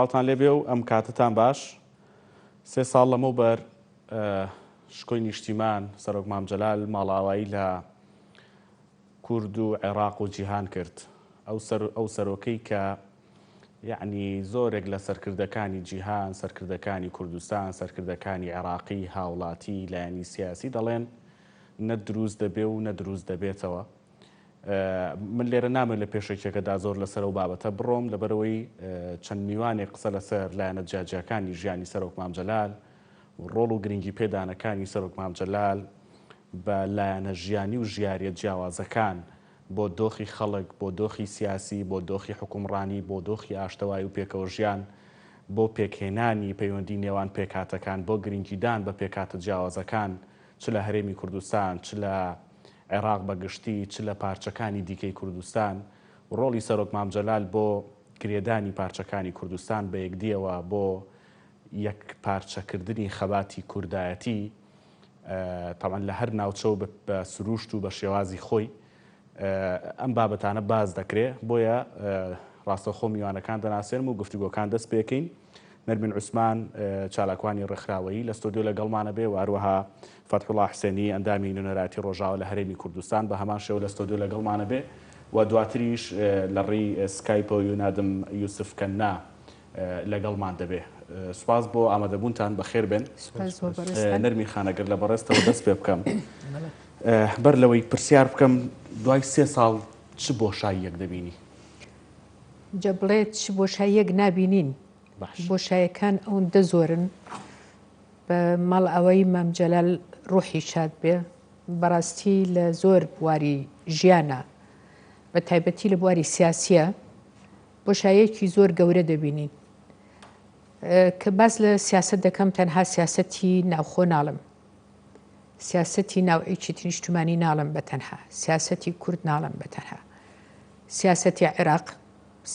سڵاوتان لێبێ و ئەم کاتەتان باش. سێ ساڵ لەمەوبەر شکۆی نیشتیمان سەرۆک مام جەلال ماڵئاوایی لە کورد و عێراق و جیهان کرد. ئەو سەر ئەو سەرۆکەی کە یەعنی زۆرێک لە سەرکردەکانی جیهان، سەرکردەکانی کوردستان، سەرکردەکانی عێراقی، هاوڵاتی، لایەنی سیاسی دەڵێن نە دروست دەبێ و نە دروست دەبێتەوە. من لێرە نامەوێت لە پێشەکیەکەدا زۆر لەسەر ئەو بابەتە بڕۆم، لەبەرئەوەی چەند میوانێک قسە لەسەر لایەنە جیاجیاکانی ژیانی سەرۆک مام جەلال و ڕۆڵ و گرنگی پێدانەکانی سەرۆک مام جەلال بە لایەنە ژیانی و ژیاریە جیاوازەکان بۆ دۆخی خەڵک، بۆ دۆخی سیاسی، بۆ دۆخی حوکمڕانی، بۆ دۆخی ئاشتەوایی و پێکەوەژیان، بۆ پێکهێنانی پەیوەندی نێوان پێکهاتەکان، بۆ گرنگیدان بە پێکهاتە جیاوازەکان چ لە هەرێمی کوردستان، چ لە عێراق بە گشتی، چ لە پارچەکانی دیکەی کوردستان و ڕۆڵی سەرۆک مام جەلال بۆ گرێدانی پارچەکانی کوردستان بە یەکدییەوە بۆ یەکپارچەکردنی خەباتی کوردایەتی تەبعەن لە هەر ناوچە و بە سرووشت و بە شێوازی خۆی ئەم بابەتانە باس دەکرێ، بۆیە ڕاستەوخۆ میوانەکان دەناسێنم و گفتوگۆکان دەست پێکەین. نەرمین عوسمان چالاکوانی ڕێکخراوەیی لە ستۆدیۆ لەگەڵمانە بێ و هەروەها فەتحوڵا حوسێنی ئەندامی نوێنەرایەتی ڕۆژاوا لە هەرێمی کوردستان بە هەمان شێوە لە ستۆدیۆ لەگەڵمانە بێ و دواتریش لە ڕێی سکایپەوە یونادم یوسف کەننا لەگەڵمان دەبێ. سوپاس بۆ ئامادەبوونتان، بەخێر بێن. سوپاس بۆ بەڕێزتان. نەرمین خان ئەگەر لە بەڕێزتەوە دەست پێ بکەم، بەر لەوەی پرسیار بکەم دوای سێ ساڵ چ بۆشاییەک دەبینی؟ جا بڵێ چ بۆشاییەک نابینین؟ بۆشایەکان ئەوەندە زۆرن. بە ماڵئاوایی مام جەلال ڕوحی شاد بێ، بەڕاستی لە زۆر بواری ژیانە بە تایبەتی لە بواری سیاسیە بۆشایەکی زۆر گەورە دەبینین. کە باس لە سیاسەت دەکەم تەنها سیاسەتی ناوخۆ ناڵم، سیاسەتی ناو یەکێتی نیشتمانی ناڵم بە تەنها، سیاسەتی کورد ناڵم بە تەنها، سیاسەتی عێراق،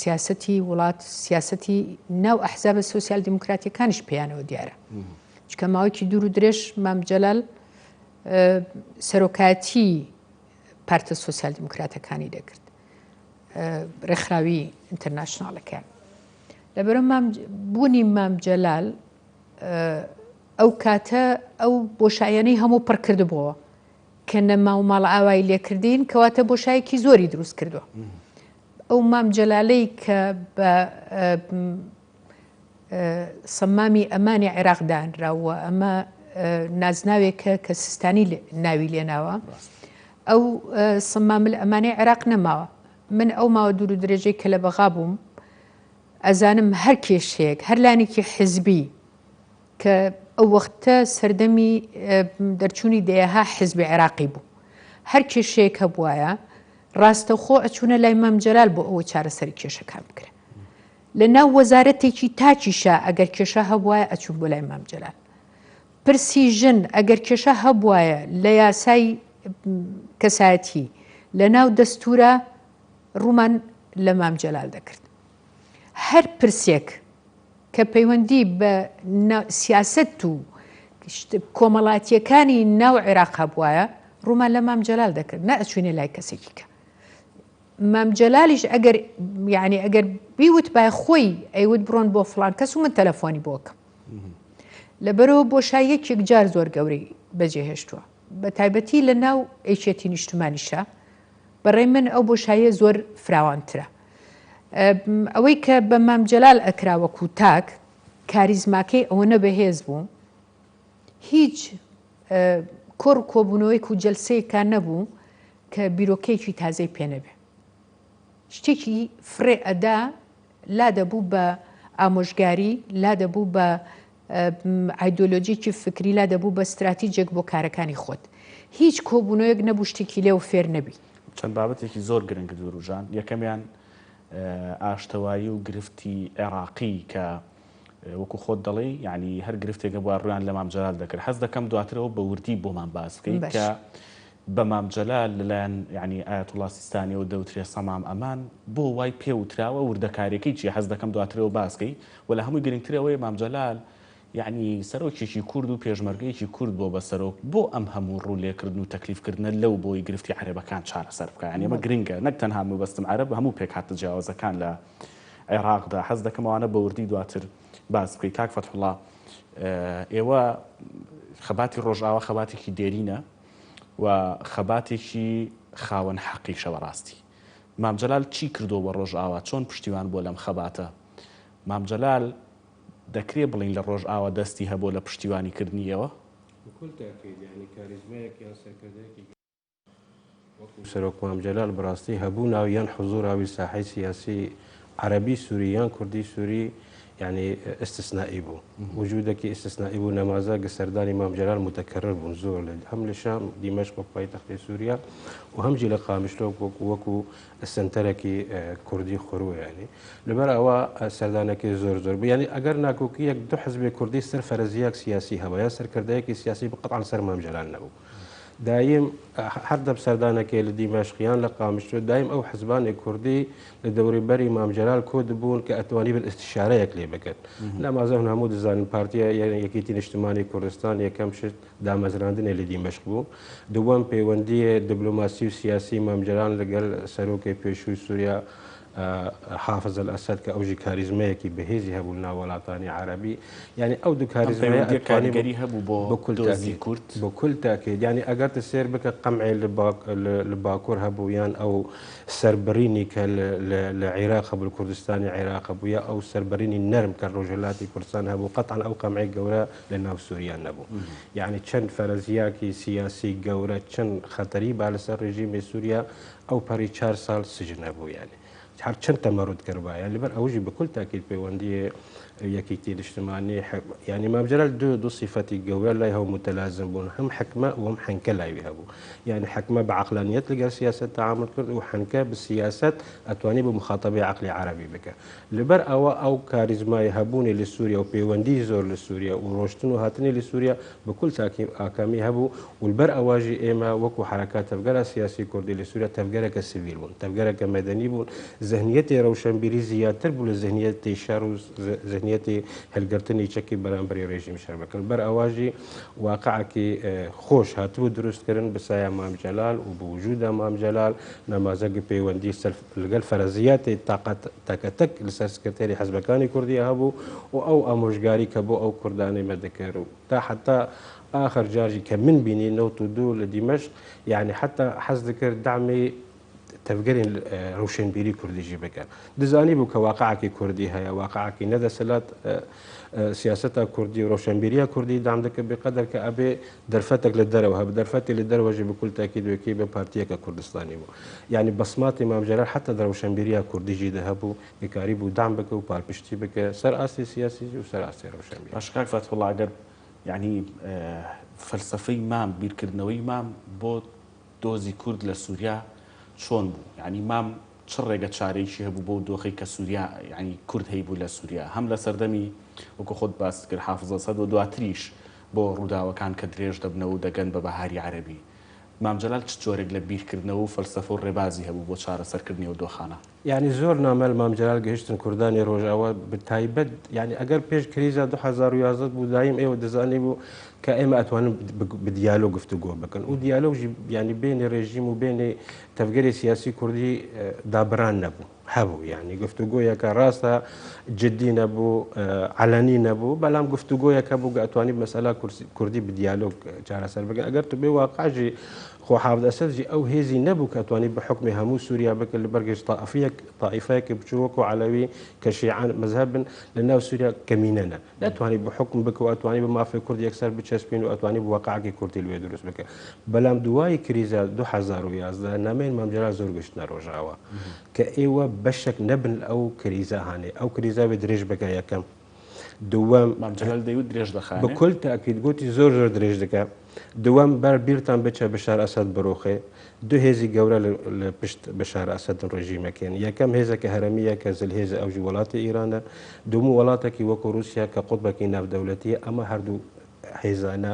سیاسەتی وڵات، سیاسەتی ناو ئەحزابە سۆسیال دیموکراتیەکانیش پێیانەوە دیارە. چونکە ماوەیەکی دوور و درێژ مام جەلال سەرۆکایەتی پارتە سۆسیال دیموکراتەکانی دەکرد. ڕێکخراوی ئینتەرناشناڵەکەیان لەبەرە بوونی مام جەلال ئەو کاتە ئەو بۆشاییانەی هەموو پڕ کردبووەوە کە نەما و ماڵئاوایی لێکردین کەواتە بۆشایەکی زۆری دروست کردووە ئەو مام جەلالەی کە بە سەمامی ئەمانی عێراق دانراوە ئەمە نازناوێکە کە سیستانی ناوی لێناوە ئەو سەمامل ئەمانەی عێراق نەماوە من ئەو ماوە دوور و درێژەی کە لە بەغا بووم ئەزانم هەر کێشەیەک هەر لایەنێکی حزبی کە ئەو وەختە سەردەمی دەرچوونی دەیەها حزبی عێراقی بوو هەر کێشەیەک هەبوایە ڕاستەوخۆ ئەچوونە لای مام جەلال بۆ ئەوەی چارەسەری کێشەکان بکرێ لە ناو وەزارەتێکی تاکیشا ئەگەر کێشە هەبوایە ئەچوون بۆ لای مام جەلال پرسی ژن ئەگەر کێشە هەبوایە لە یاسای کەسایەتی لە ناو دەستورا ڕوومان لە مام جەلال دەکرد هەر پرسێک کە پەیوەندی بە سیاسەت و کۆمەڵاتیەکانی ناو عێراق هەبوایە ڕوومان لە مام جەلال دەکرد نە ئەچوینە لای کەسێکی کە مام جەلالیش ئەگەر یعنی ئەگەر بیوتبای خۆی ئەیوت بڕۆن بۆ فڵان کەس و من تەلەفۆنی بۆکەم لەبەرەوە بۆشاییەکی یەکجار زۆر گەورەی بەجێهێشتووە بە تایبەتی لە ناو یەکێتی نیشتمانیشە بەڕێ من ئەو بۆشاییە زۆر فراوانترە ئەوەی کە بە مام جەلال ئەکرا وەکو تاک کاریزماکەی ئەوەنە بەهێز بوو هیچ کۆڕ کۆبوونەوەیەک و جەلسەیەکان نەبوو کە بیرۆکەیەکی تازەی پێ نەبێ شتێکی فڕێ ئەدا لا دەبوو بە ئامۆژگاری لا دەبوو بە ئایدۆلۆژیکی فکری لا دەبوو بە ستراتیجێک بۆ کارەکانی خۆت هیچ کۆبوونەوەیەک نەبوو شتێکی لێو فێر نەبی. چەند بابەتێکی زۆر گرنگت وروژاند، یەکەمیان ئاشتەوایی و گرفتی عێراقی کە وەکو خۆت دەڵێی یعنی هەر گرفتێک هەبووە ڕوویان لە مام جەلال دەکرد حەز دەکەم دواترەوە بە وردی بۆمان باس بکەیت کە بە مام جەلال لەلایەن یعنی ئایەتوڵا سیستانیەوە دەوترێ سەمام ئەمان بۆ وای پێ وتراوە وردەکاریەکەی چیە حەز دەکەم دواترەوە باس کەی وە لە هەمووی گرنگتر ئەوەیە مام جەلال یعنی سەرۆکێکی کورد و پێشمەرگەیەکی کورد بۆ بە سەرۆک بۆ ئەم هەموو ڕوو لێکردن و تەکلیف کردنە لەو بۆی گرفتی عەرەبەکان چارەسەر بکا یعنی ئەمە گرنگە نەک تەنها مەبەستم عەرەب هەموو پێکهاتە جیاوازەکان لە. عێراقدا. حەز دەکەم ئەوانە بە وردی دواتر باس بکەی. کاک فەتحوڵا ئێوە خەباتی ڕۆژئاوا خەباتێکی دێرینە و خەباتێکی خاوەن حەقیشە بەڕاستی. مام جەلال چی کردووە بۆ ڕۆژئاوا؟ چۆن پشتیوان بووە لەم خەباتە؟ مام جەلال دەکرێ بڵێین لە ڕۆژئاوا دەستی هەبووە لە پشتیوانی کردنی ئێوە؟ بکل تاکید یانی کاریزمایەک یان سەرکردەیەکی وەکو سەرۆک مام جەلال بەڕاستی هەبوو ناو یان حزوراوی ساحەی سیاسی عەرەبی سوری یان کوردی سوری یعنی ئستثنائی بوو وجودێکی ئستثنائی بوو نەمازە گە سەردانی مام جەلال متکرر بوون زۆر لە هەم لە شام دیمەشق وەک پایتەختی سووریا و هەم جی لە قامیشلۆ وەکو وەکو سنتەرێکی کوردی خۆروە یعنی لەبەر ئەوە سەردانەکەی زۆر زۆر بوو یعنی ئەگەر ناکۆکی یەک دوو حزبی کوردی سەر فەرەزیەک سیاسی هەبا یان سەرکردەیەکی سیاسی بقەتعەن سەر مام جەلال نەبوو دایم هەر دەم سەردانەکەی لە دیمەشق یان لە قامیشلۆ دایم ئەو حزبانی کوردی لە دەوری بەری مام جەلال کۆ دبوون کە ئەتوانی بن ئستیشارەیەک لێ بکەن نەمازە هون هەموو دەزانن پارتیە یەکێتی نیشتمانی کوردستان یەکەم شت دامەزراندنێ لە دیمەشق بوو دووەم پەیوەندیە دیبلۆماسی و سیاسی مام جەلال لەگەل سەرۆکی پێشووی سووریا حافز الاسد کە ئەو ژی کاریزمەیەکی بەهێزی هەبوو لەناو وڵاتانی عەرەبی یعنی ئەو دوو کاریزمەیە پەیوەندیە کاریگەری هەبوو بۆ بکل دۆزی تاکید کورد؟ بکل تاکید یعنی ئەگەر تە سێر بکە قەمعێ لە باکوور هەبوو یان ئەو سەربڕینی کە لە عێراق هەبوو لە کوردستانی عێراق هەبوو یا ئەو سەربڕینی نەرم کە ڕۆژهەلاتی کوردستان هەبوو قەتعەن ئەو قەمعەی گەورە لە ناو سووریا نەبوو یعنی چەند فەرەزیاکی سیاسی گەورە چەند خەتەری با لەسەر ڕژیمی سووریا ئەو پەڕی چار ساڵ سجن هەبوو یانی هەر چەند تەمەرود کردبا یانی لەبەر ئەوژی بکل تاکید پەیوەندی یەکیتی نیشتمانی یانی مام جەلال دوو دوو سیفەتی گەورە لای هەو متلازم بوون هەم حکمە و هەم حنکە لاوی هەبوو یانی حکمە بە عقلانیەت لەگەڵ سیاست تعامل کرد و حنکە بە سیاست ئەتوانی بە مخاطبەی عقلی عەرەبی بکە لەبەر ئەوە ئەو کاریزمای هەبوونی لە سووریا و پەیوەندی زۆر لە سووریا و ڕۆشتن و هاتنی لە سووریا بە کول تاکی ئاکامی هەبوو و لەبەر ئەوەژی ئێمە وەکو حەرەکات تەڤگەرا سیاسی کوردی لە سووریا تەڤگەرەکە سڤیل بوون، تەڤگەرەکە مەدەنی بوون، زهنیەتی ڕەوشەنبیری زیاتر بوو لە زهنیەتی شەڕ و زهنیەتی هەلگرتنی چەکی بەرامبەری ڕێژیم شەر بکەن. بەر ئەوەژی واقعەکی خۆش هاتبوو دروست کردن بە سایە مام جەلال و بە وجودا مام جەلال نەمازەگی پەیوەندی سەر لەگەل فەرەزیاتی تاقەت تەکە تەک لەسەر سکرتێری حزبەکانی کوردی هەبوو و ئەو ئامۆژگاری کە بۆ ئەو کوردانەی مە دەکرد و تا حتا ئاخر جارجی کە من بینی 92 لە دیمەشق یعنی حتا حەز دەکرد دەعمی تەڤگەری ڕوشنبیری کوردیژی بکە دزانی بوو کە واقعکی کوردی هەیە واقعکی نەدەسەلات سیاسەتا کوردی و ڕۆشنبیریە کوردی دام دەکرد بقەدەر کە ئەبێ دەرفەتێک لە دەرەوە هەبێ دەرفەتی لە دەرەوەژی بکل تاکید وێکی بە پارتیەکە کوردستانی بوو یعنی بەسماتی مام جەلال حتا دە ڕۆشنبیریە کوردیژی دە هەبوو دکاری بوو دام بکە و پالپشتی بکە سەر ئاستی سیاسی و سەر ئاستی ڕۆشنبیری. باشە کاک فەتحوڵا ئەگەر یعنی فەلسەفەی مام بیرکردنەوەی مام بۆ دۆزی کورد لە سوریا چۆن بوو؟ یانی مام چ ڕێگە چارەیەکی هەبوو بەو دۆخەی کە سوریا یانی کورد هەیبوو لە سوریا هەم لە سەردەمی وەکو خۆت باست کرد حافز ئەسەد و دواتریش بۆ ڕووداوەکان کە درێژ دەبنەوە و دەگەن بە بەهاری عەرەبی مام جەلال چ جۆرێک لە بیرکردنەوە و فەلسەفە و ڕێبازی هەبوو بۆ چارەسەرکردنی ئەو دۆخانە؟ یانی زۆر نامە لە مام جەلال گەیشتن کوردانی ڕۆژئاوا بە تایبەت یانی ئەگەر پێش کریزا 2011 بوو دایم ئێوە دەزانی بوو کە ئێمە ئەتوانن بە دیالۆگ گفتوگۆ بکەن و دیالۆگ ژی یانی بێنی ڕێژیم و بێنی تەڤگەری سیاسی کوردی دابران نەبوو هەبوو یانی گفتوگۆیەکە ڕاستە جدی نەبوو عەلەنی نەبوو بەڵام گفتوگۆیەکە بوو کە ئەتوانی مەسەلا کوردی بە دیالۆگ چارەسەر بکەن ئەگەر تو بێ واقعژی خۆ حافز ئەسەد ژی ئەو هێزی نەبوو کە توانی بە حوکمی هەموو سووریا بکە لە بەرگش تائفیەک تائیفەیەکی بچوو وەکو عەلەوی کە شیعە مەزهەب بن لە ناو سووریا کەمینەنە نەتوانی بە حوکم بکە و ئەتوانی بە مافی کورد یەکسەر بچەسپین و ئەتوانی بە واقعێکی کوردی لێ دروست بکە بەلام دوای کریزا 2011 نامەی مام جەلال زۆر گەشتنە ڕۆژئاوا کە ئێوە بەشێک نەبن ئەو کریزا هانێ ئەو کریزا بێ درێژ بکە یەکەم دووەم مام جەلال دەیوت درێژ دەخایەنێ؟ بە کل تاکید گوتی زۆر زۆر درێژ دەکا. دووەم بەر بیرتان بچێ بەشار ئەسەد بڕوخێ. دوو هێزی گەورە لە پشت بەشار ئەسەدن ڕێژیمەکەن. یەکەم هێزەکە هەرەمییە کە زلهێزە ئەوژی وڵاتی ئیرانە. دووم وڵاتەکی وەکو ڕووسیا کە قوتبەکی ناودەولەتییە. ئەمە هەردوو هێزانە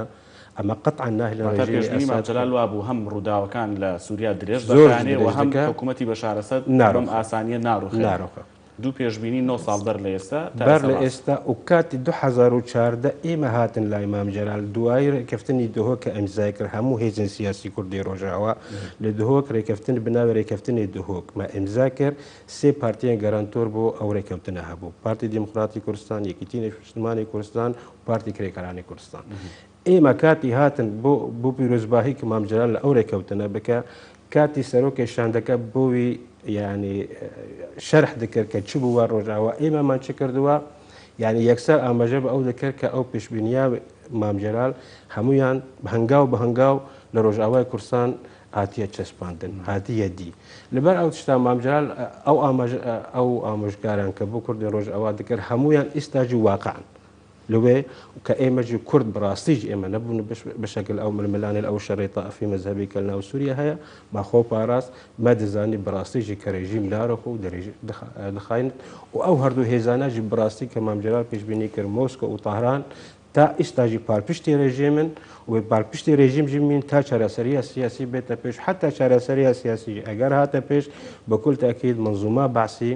ئەمە قەتعەن ناهێلن واتە ڕێژیمی پێشبینی مام ئەسەد جەلال وابوو هەم ڕووداوەکان لە سووریا درێژ زۆر دەخایەنێ و درێژ هەم دەکا حکوومەتی بەشار ئەسەد بەم ناڕوخێ ئاسانییە ناڕوخێنێ. ناڕوخێ. دوو پێشبینی 9 ساڵ بەر لە ئێستا تا بەر ئێستا لە ڕاست. ئێستا و کاتی 2014 ئێمە هاتن لای مام جەلال دوای رێکەفتنی دهۆک کە ئیمزای کرد هەموو هێزێن سیاسی کوردی ڕۆژئاوا لە دهۆک رێکەفتن بە ناوی رێکەفتنی دهۆک مە ئیمزا کرد سێ پارتیان گەرانتۆر بۆ ئەو رێکەوتنە هەبوو پارتی دیموکراتی کوردستان یەکیتی نیشتمانی کوردستان و پارتی کرێکارانی کوردستان ئێمە کاتی هاتن بۆ بۆ پیرۆزباهی کە مام جەلال لە ئەو رێکەوتنە بکە کاتی سەرۆکێ شاندەکە بۆوی یعنی شەرح دەکرد کە چ بووە ڕۆژاوا ئێمەمان چ کردووە یعنی یەکسەر ئاماژە بە ئەو دەکرد کە ئەو پێشبینیا مام جەلال هەمویان هەنگاو بە هەنگاو لە ڕۆژاوای کوردستان هاتیە چەسپاندن هاتیە دی لەبەر ئەو تشتا مام جەلال ئەو ئاماژ ئەو ئامۆژگاران کە بۆ کوردی ڕۆژئاوا دەکرد هەمویان ئیستاجی واقعن لەوێ کە ئێمە جی کورد بەڕاستیش ئێمە نەبوون بەشەکل ئەو ململانێ ئەو شەڕی تائفی مەزهەبی کە لەناو سووریا هەیە ما خۆ پاراست ما دەزانی بەڕاستیژی کە رێژیم نارەخۆ و دەخاینت و ئەو هەردوو هێزانەژی بەڕاستی کە مام جەلال پێشبینی کرد مۆسکۆ و تاران تا ئیستاژی پالپشتی رێژیمن و پالپشتی رێژیم ژمین تا چارەسەریە سیاسی بێتە پێش حتا چارەسەریە سیاسی ئەگەر هاتە پێش بەکل تاکید منظومە بەعسی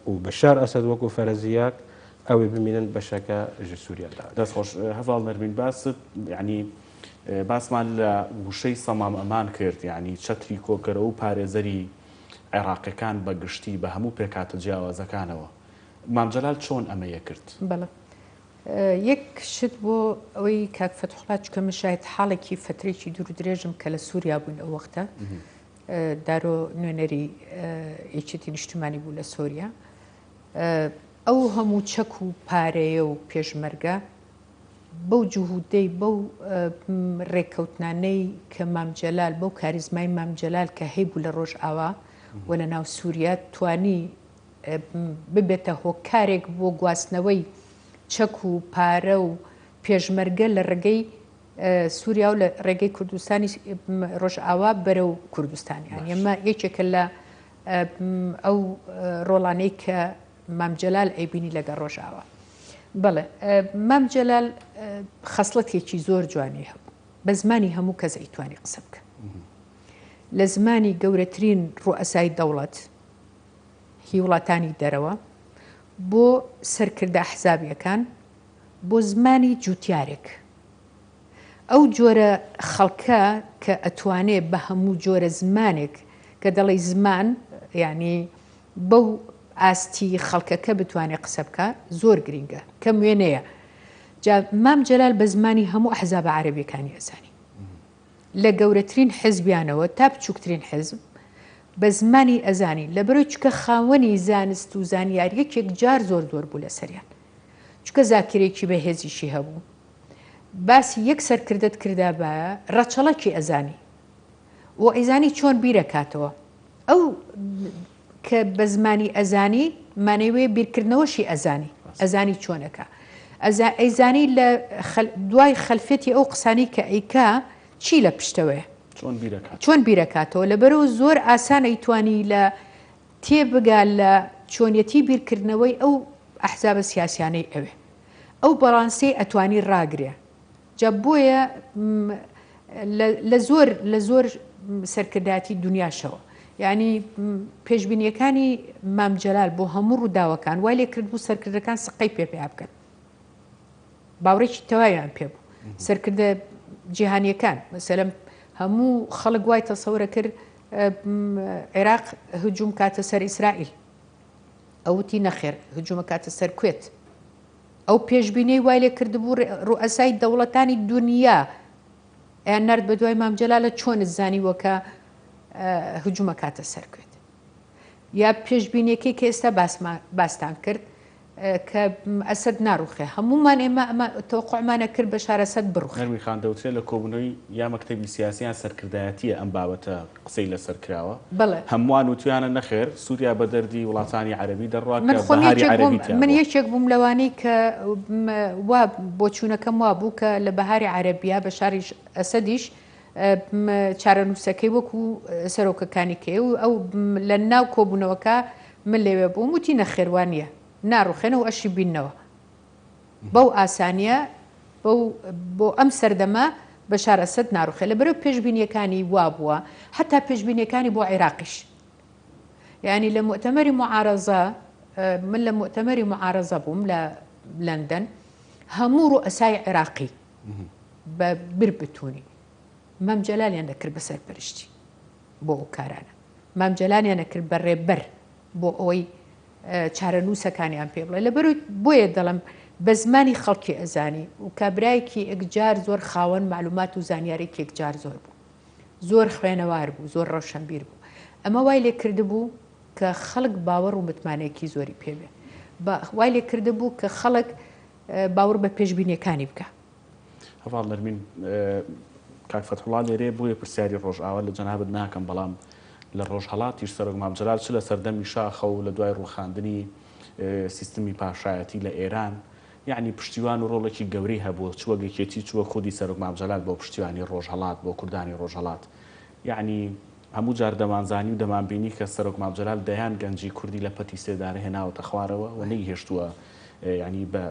و بەشار ئەسەد وەکو فەرەزیاک ئەوێ بمینن بەشەکە ژ سووریا دا. دەست خۆش هەڤاڵ نەرمین باست یانی باسمان لە وشەی سەمام ئەمان کرد یانی چەتری کۆکەرەوە و پارێزەری عێڕاقیەکان بە گشتی بە هەموو پێکهاتە جیاوازەکانەوە مام جەلال چۆن ئەمەیە کرد؟ بەڵێ یەک شت بۆ ئەوەی کاک فەتحوڵا چونکە من شاهید حاڵێکی فەترێکی دوور و درێژم کە لە سووریا بووین ئەو وەختە دارۆ نوێنەری یەکێتی نیشتمانی بوو لە سووریا ئەو هەموو چەک و پارەیە و پێشمەرگە بەو جهودەی بەو رێککەوتنانەی کە مام جەلال بەو کاریزمای مام جەلال کە هەیبوو لە رۆژئاوا و لە ناو سووریا توانی ببێتە هۆکارێک بۆ گواستنەوەی چەک و پارە و پێشمەرگە لە ڕێگەی سووریا و لە ڕێگەی کوردستانی ڕۆژئاوا بەرەو کوردستان یانی ئەمە یەکێکە لە ئەو ڕۆڵانەی کە مام جەلال ئەیبینی لەگەڵ ڕۆژئاوا. بەڵێ مام جەلال خەسڵەتێکی زۆر جوانی هەبوو. بە زمانی هەموو کەس ئەیتوانی قسە بکە. لە زمانی گەورەترین ڕوئەسای دەوڵەت هی وڵاتانی دەرەوە بۆ سەرکردە ئەحزابیەکان بۆ زمانی جوتیارێک. ئەو جۆرە خەڵکە کە ئەتوانێ بە هەموو جۆرە زمانێک کە دەڵێی زمان یانی بەو ئاستی خەڵکەکە بتوانێ قسە بکا زۆر گرینگە کەم وێنەیە جا مام جەلال بە زمانی هەموو ئەحزابە عەرەبیەکانی ئەزانی لە گەورەترین حزبیانەوە تا بچووکترین حزب بە زمانی ئەزانی لەبەرەوەی چکە خاوەنی زانست و زانیاریەکێک جار زۆر زۆر بوو لەسەریان چکە زاکرێکی بەهێزیشی هەبوو باسی یەک سەرکردەت کردابایە ڕەچەڵەکی ئەزانی و ئەیزانی چۆن بیرەکاتەوە ئەو کە بە زمانی ئەزانی مانەوێ بیرکردنەوەشی ئەزانی ئەزانی چۆنەکە ئەیزانی لە دوای خەلفێتی ئەو قسانی کە ئەیکا چی لە پشتەوەیە چۆن بیرەکات چۆن بیرەکاتەوە لەبەرەوە زۆر ئاسان ئەیتوانی لە تێبگا لە چۆنیەتی بیرکردنەوەی ئەو ئەحزابە سیاسیانەی ئەوێ ئەو بەڵانسەی ئەتوانی ڕاگرێ جا بۆیە لە زۆر لە زۆر سەرکردایەتی دنیاشەوە یعنی پێشبینیەکانی مام جەلال بۆ هەموو ڕووداوەکان وای لێ کرد بوو سەرکردەکان سقەی پێ پیا بکەن باوەڕێکی تەواویان پێ بوو سەرکردە جیهانیەکان مەسەلەن هەموو خەڵک وای تەسەورە کرد عێراق هجوم کاتە سەر ئیسرائیل ئەو وتی نەخێر هجومە کاتە سەر کوێت. ئەو پێشبینەی وای لێ کردبوو ڕوئەسای دەوڵەتانی دونیا ئەیان نارد بە دوای مام جەلالە چۆنت زانیوە کە هجومە کاتە سەر کوێت. یا پێشبینیەکەی کە ئێستا باستان کرد کە ئەسەد ناڕوخێ هەموومان ئێمە ئەمە تەوقعمانە کرد بەشار ئەسەد بڕوخێ. نەرمی خان دەوترێ لە کۆبوونەوەی یا مەکتەبی سیاسی یان سەرکردایەتییە ئەم بابەتە قسەی لەسەر کراوە. بەڵێ. هەمووان وتویانە نەخێر سووریا بە دەردی وڵاتانی عەرەبی دەڕوا من کە خۆم بەهاری یەکێک بووم عەرەبی تیا من بووە. یەکێک بووم لەوانەی کە وا بۆچوونەکەم وا بوو کە لە بەهاری عەرەبییا بەشاریش ئەسەدیش چارەنووسەکەی وەکو سەرۆکەکانی کەی و ئەو لە ناو کۆبوونەوەکە من لەوێ بووم وتی نەخێر وا نییە ناڕوخێن و ئەشی بیننەوە بەو ئاسانیە بەو بۆ ئەم سەردەمە بەشار ئەسەد ناڕوخێ لەبەرەو پێشبینیەکانی وابووە حتا پێشبینیەکانی بۆ عێراقیش یعنی لە مؤتەمەری معارەزە من لە موئتەمەری موعارەزە بووم لە لەندەن، هەموو ڕوئەسای عێراقی بە بر بتونی مام جەلالیان دەکرد بە سەرپەرشتی بۆ ئەو کارانە، مام جەلالیان دەکرد بە ڕێبەر بۆ ئەوەی چارەنووسەکانیان پێ بڵێ. لەبەر بۆیە دەڵێم بە زمانی خەڵکی ئەزانی و کابرایەکی ئەکجار زۆر خاوەن معلومات و زانیارێکی ئەکجار زۆر بوو، زۆر خوێنەوار بوو، زۆر ڕەوشەنبیر بوو. ئەمە وای لێ کردبوو کە خەڵک باوەڕ و متمانەیەکی زۆری پێ بێ، وای لێ کردبوو کە خەڵک باوەڕ بە پێشبینیەکانی بکا. هەڤاڵ نەرمین، کاک فەتحوڵا لێرەیە بۆیە پرسیاری ڕۆژئاوا لە جەنابت ناکەم، بەڵام لە ڕۆژهەڵاتیش سەرۆک مام جەلال چ لە سەردەمی شاخە و لە دوای ڕووخاندنی سیستمی پاشایەتی لە ئێران یەعنی پشتیوان و ڕۆڵێکی گەورەی هەبووە چ وەک یەکێتی چ وەک خودی سەرۆک مام جەلال بۆ پشتیوانی ڕۆژهەڵات بۆ کوردانی ڕۆژهەڵات یەعنی هەموو جار دەمانزانی و دەمانبینی کە سەرۆک مام جەلال دەیان گەنجی کوردی لە پەتی سێدارە هێناوەتە خوارەوە و نەیهێشتووە یانی بە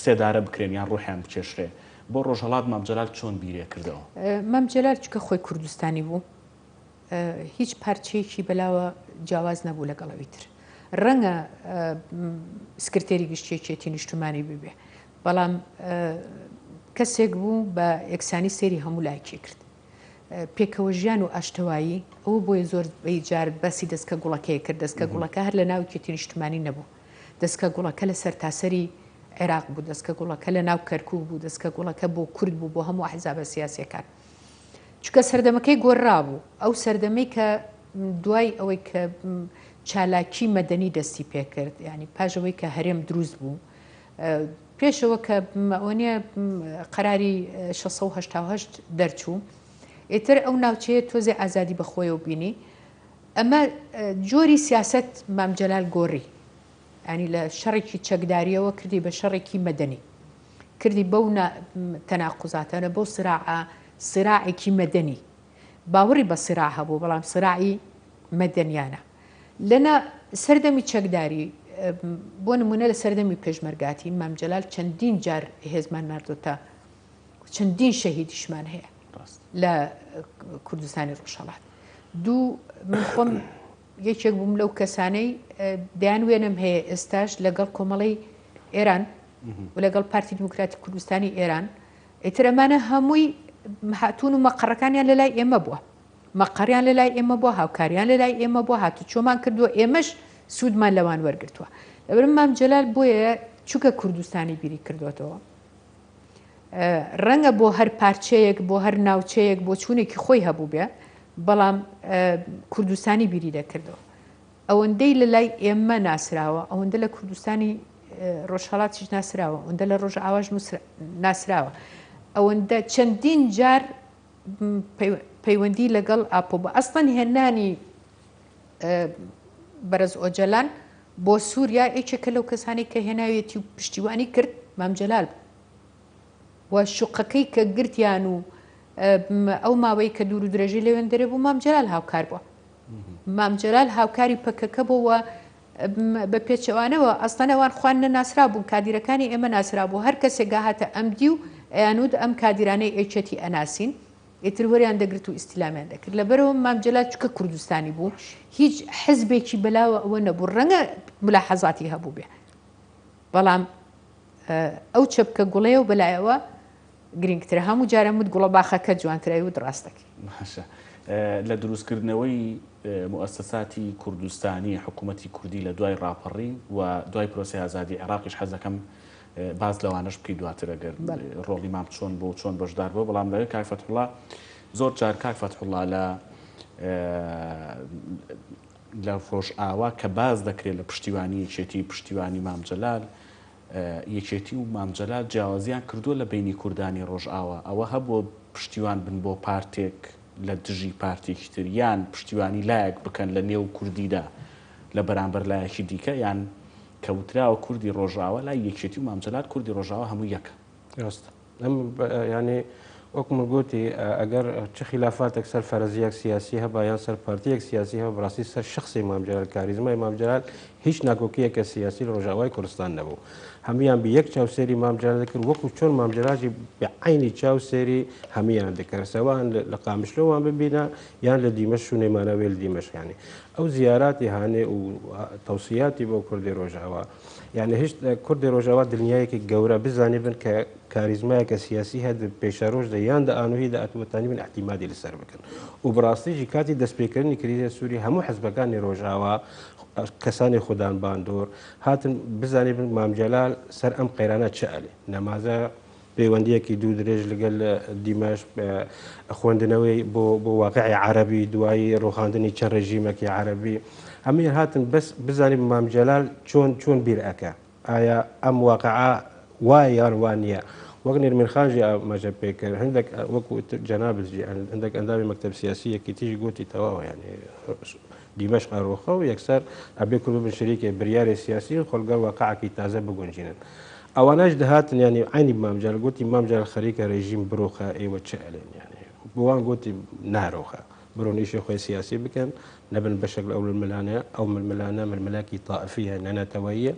سێدارە بکرێن یان ڕوحیان بکێشرێ. بۆ ڕۆژهەڵات مام جەلال چۆن بیرێ کردەوە؟ مام جەلال چونکە خۆی کوردستانی بوو هیچ پارچەیەکی بەلاوە جیاواز نەبوو لەگەڵ ئەوی تر. ڕەنگە سکرتێری گشتی یەکێتی نیشتمانی ببێ بەڵام کەسێک بوو بە یەکسانی سەیری هەموو لایەکی کرد. پێکەوەژیان و ئاشتەوایی، ئەوە بۆیە زۆر بەی جار باسی دەسکە گوڵەکەی کرد، دەسکە گوڵەکە هەر لە ناو یەکێتی نیشتمانی نەبوو، دەسکە گوڵەکە لە سەرتاسەری عێراق بوو، دەسکە گوڵەکە لە ناو کەرکوک بوو، دەسکە گوڵەکە بۆ کورد بوو، بۆ هەموو ئەحزابە سیاسیەکان. چونکە سەردەمەکەی گۆررابوو، ئەو سەردەمەی کە دوای ئەوەی کە چالاکی مەدەنی دەستی پێکرد، یانی پاش ئەوەی کە هەرێم دروست بوو، پێشەوە کە ئەوەنیە قەراری 688 دەرچوو ئیتر ئەو ناوچەیە تۆزێ ئازادی بەخۆیەوە بینی ئەمە جۆری سیاست مام جەلال گۆڕی ینی لە شەڕێکی چەکداریەوە کردی بە شەڕێکی مەدەنی کردی بەو تەناقوزاتانە بەو سراعە سراعێکی مەدەنی باوەڕی بە سراع هەبوو بەڵام سراعی مەدەنیانە لەنا سەردەمی چەکداری بۆ نمونە لە سەردەمی پێشمەرگاتی مام جەلال چەندین جار هێزمان ناردۆتە چەندین شەهیدیشمان هەیە لە کوردستانی ڕۆژهەڵات دوو من خۆم یەکێک بووم لەو کەسانەی دەیان وێنەم هەیە ئێستاش لەگەڵ کۆمەڵی ئێران و لەگەڵ پارتی دیموکراتی کوردستانی ئێران ئیتر ئەمانە هەمووی هاتوون و مەقەڕەکانیان لە لای ئێمە بووە مەقەڕیان لە لای ئێمە بووە، هاوکاریان لە لای ئێمە بووە، هاتوچۆمان کردووە، ئێمەش سوودمان لەوان وەرگرتووە. لەبەر مام جەلال بۆیە چونکە کوردستانی بیری کردووەتەوە. ڕەنگە بۆ هەر پارچەیەک، بۆ هەر ناوچەیەک بۆچوونێکی خۆی هەبووبێ، بەڵام کوردستانی بیری دەکردەوە. ئەوەندەی لە لای ئێمە ناسراوە، ئەوەندە لە کوردستانی ڕۆژهەڵاتیش ناسراوە، ئەوەندە لە ڕۆژئاواش ناسراوە، ئەوەندە چەندین جار پەیوەندی لەگەڵ ئاپۆ بوو. ئەسڵەن هێنانی بەرز ئۆجەلان بۆ سووریا یەکێکە لەو کەسانی کە هێناویەتی و پشتیوانی کرد مام جەلال بوو و شوقەکەی کە گرتیان و ئەو ماوەی کە دوور و درێژی لەوێن دەرێ بوو مام جەلال هاوکار بووە. مام جەلال هاوکاری پەکەکە بووە بە پێچەوانەوە ئەسڵەن ئەوان خوان نەناسراو بوون کادیرەکانی ئێمە ناسراو بوو هەر کەسێک گەهاتە ئەم دیو ئەیانوت ئەم کادیرانەی یەکێتی ئەناسین ئیتر وەریان دەگرت و ئیستیلامیان دەکرد لەبەرەوە مام جەلال چونکە کوردستانی بوو هیچ حزبێکی بەلاوە ئەوە نەبوو ڕەنگە ملاحەزاتی هەبوو بێ بەڵام ئەو چەپکە گوڵەیە و بەلایەوە گرینگترە هەموو جارە مت گوڵە باخەکە جوانترە ئەیوت ڕاست دەکەی. باشە لە دروستکردنەوەی موئەسەساتی کوردستانی حکوومەتی کوردی لە دوای ڕاپەڕین و دوای پرۆسەی ئازادی عێراقیش حەز دەکەم باس لەوانەش بکەی دواتر ئەگەر ڕۆڵی مام چۆن بوو چۆن بەشدار بوو بەڵام لەگەڵ کاک فەتحوڵا زۆر جار کاک فەتحوڵا لە لە ڕۆژئاوا کە باس دەکرێت لە پشتیوانی یەکێتی پشتیوانی مام جەلال یەکێتی و مام جەلال جیاوازیان کردووە لە بەینی کوردانی ڕۆژئاوا ئەوە هەبووە پشتیوان بن بۆ پارتێک لە دژی پارتێکی تر یان پشتیوانی لایەک بکەن لە نێو کوردیدا لە بەرامبەر لایەکی دیکە یان کە وتراوە کوردی ڕۆژئاوا لای یەکێتی و مام جەلال کوردی ڕۆژئاوا هەموو یەکە. ڕاستە ئەم یانی. وەک من گوتی ئەگەر چ خیلافاتێک سەر فەرەزیەک سیاسی هەبا یان سەر پارتیەک سیاسی هەبا بەڕاستی سەر شخصی مام جەلال کاریزمای مام جەلال هیچ ناکۆکیەکە سیاسی لە ڕۆژاوای کوردستان نەبوو هەمویان بە یەک چاو سێری مام جەلال دەکرد وەکو چۆن مام جەلالی بە عینی چاو سێری هەمویان دەکرد سەوان لە قامشلۆوان ببینە یان لە دیمەشق و نەیمانەوێ لە دیمەشق یانی ئەو زیاراتی هانێ و تەوسیاتی بۆ کوردی ڕۆژاوا یعنی هیچ کوردی ڕۆژاوا دنیایەکی گەورە بزانێ بن کە کاریزمایەکە سیاسی هەد پێشەرۆژ دە یان دە ئانوهی دە ئەتوەتانی بن احتیمادی لەسەر بکەن و بەڕاستیژی کاتی دەستپێکردنی کریزە سووری هەموو حزبەکانی ڕۆژاوا کەسانی خودان باندۆر هاتن بزانێ بن مام جەلال سەر ئەم قەیرانە چ ئەلێ نەمازە پەیوەندیەکی دوو درێژ لەگەل دیمەشق، خوێندنەوەی بۆ بۆ واقعی عەرەبی دوایی ڕوخاندنی چەند ڕێژیمەکی عەرەبی هەمووی هاتن بەس بزانین مام جەلال چۆن چۆن بیر ئەکا ئایا ئەم واقعە وایە یان وا نییە وەک نێرمین خان ژی ئاماژە پێ کرد هەندێک وەکو جەنابت ژی هەندێک ئەندامی مەکتەب سیاسی یەکێتیش گوتی تەواوە یانی دیمەشق ئەڕوخە و یەکسەر ئەبێ کورد ببن شەریکێ بریارێ سیاسی و خۆلگەر واقعەکی تازە بگونجینن. ئەوانەش دەهاتن یانی عەینی مام جەلال گوتی مام جەلال خەریکە رێژیم بروخە ئێوە چ ئەلێن یانی بۆوان گوتی ناروخە برۆن ئیشی خۆی سیاسی بکەن نەبن بەشێک لە ئەو ململانێ ئەو ململانە ململاکی تائفیە نە نەتەوەییە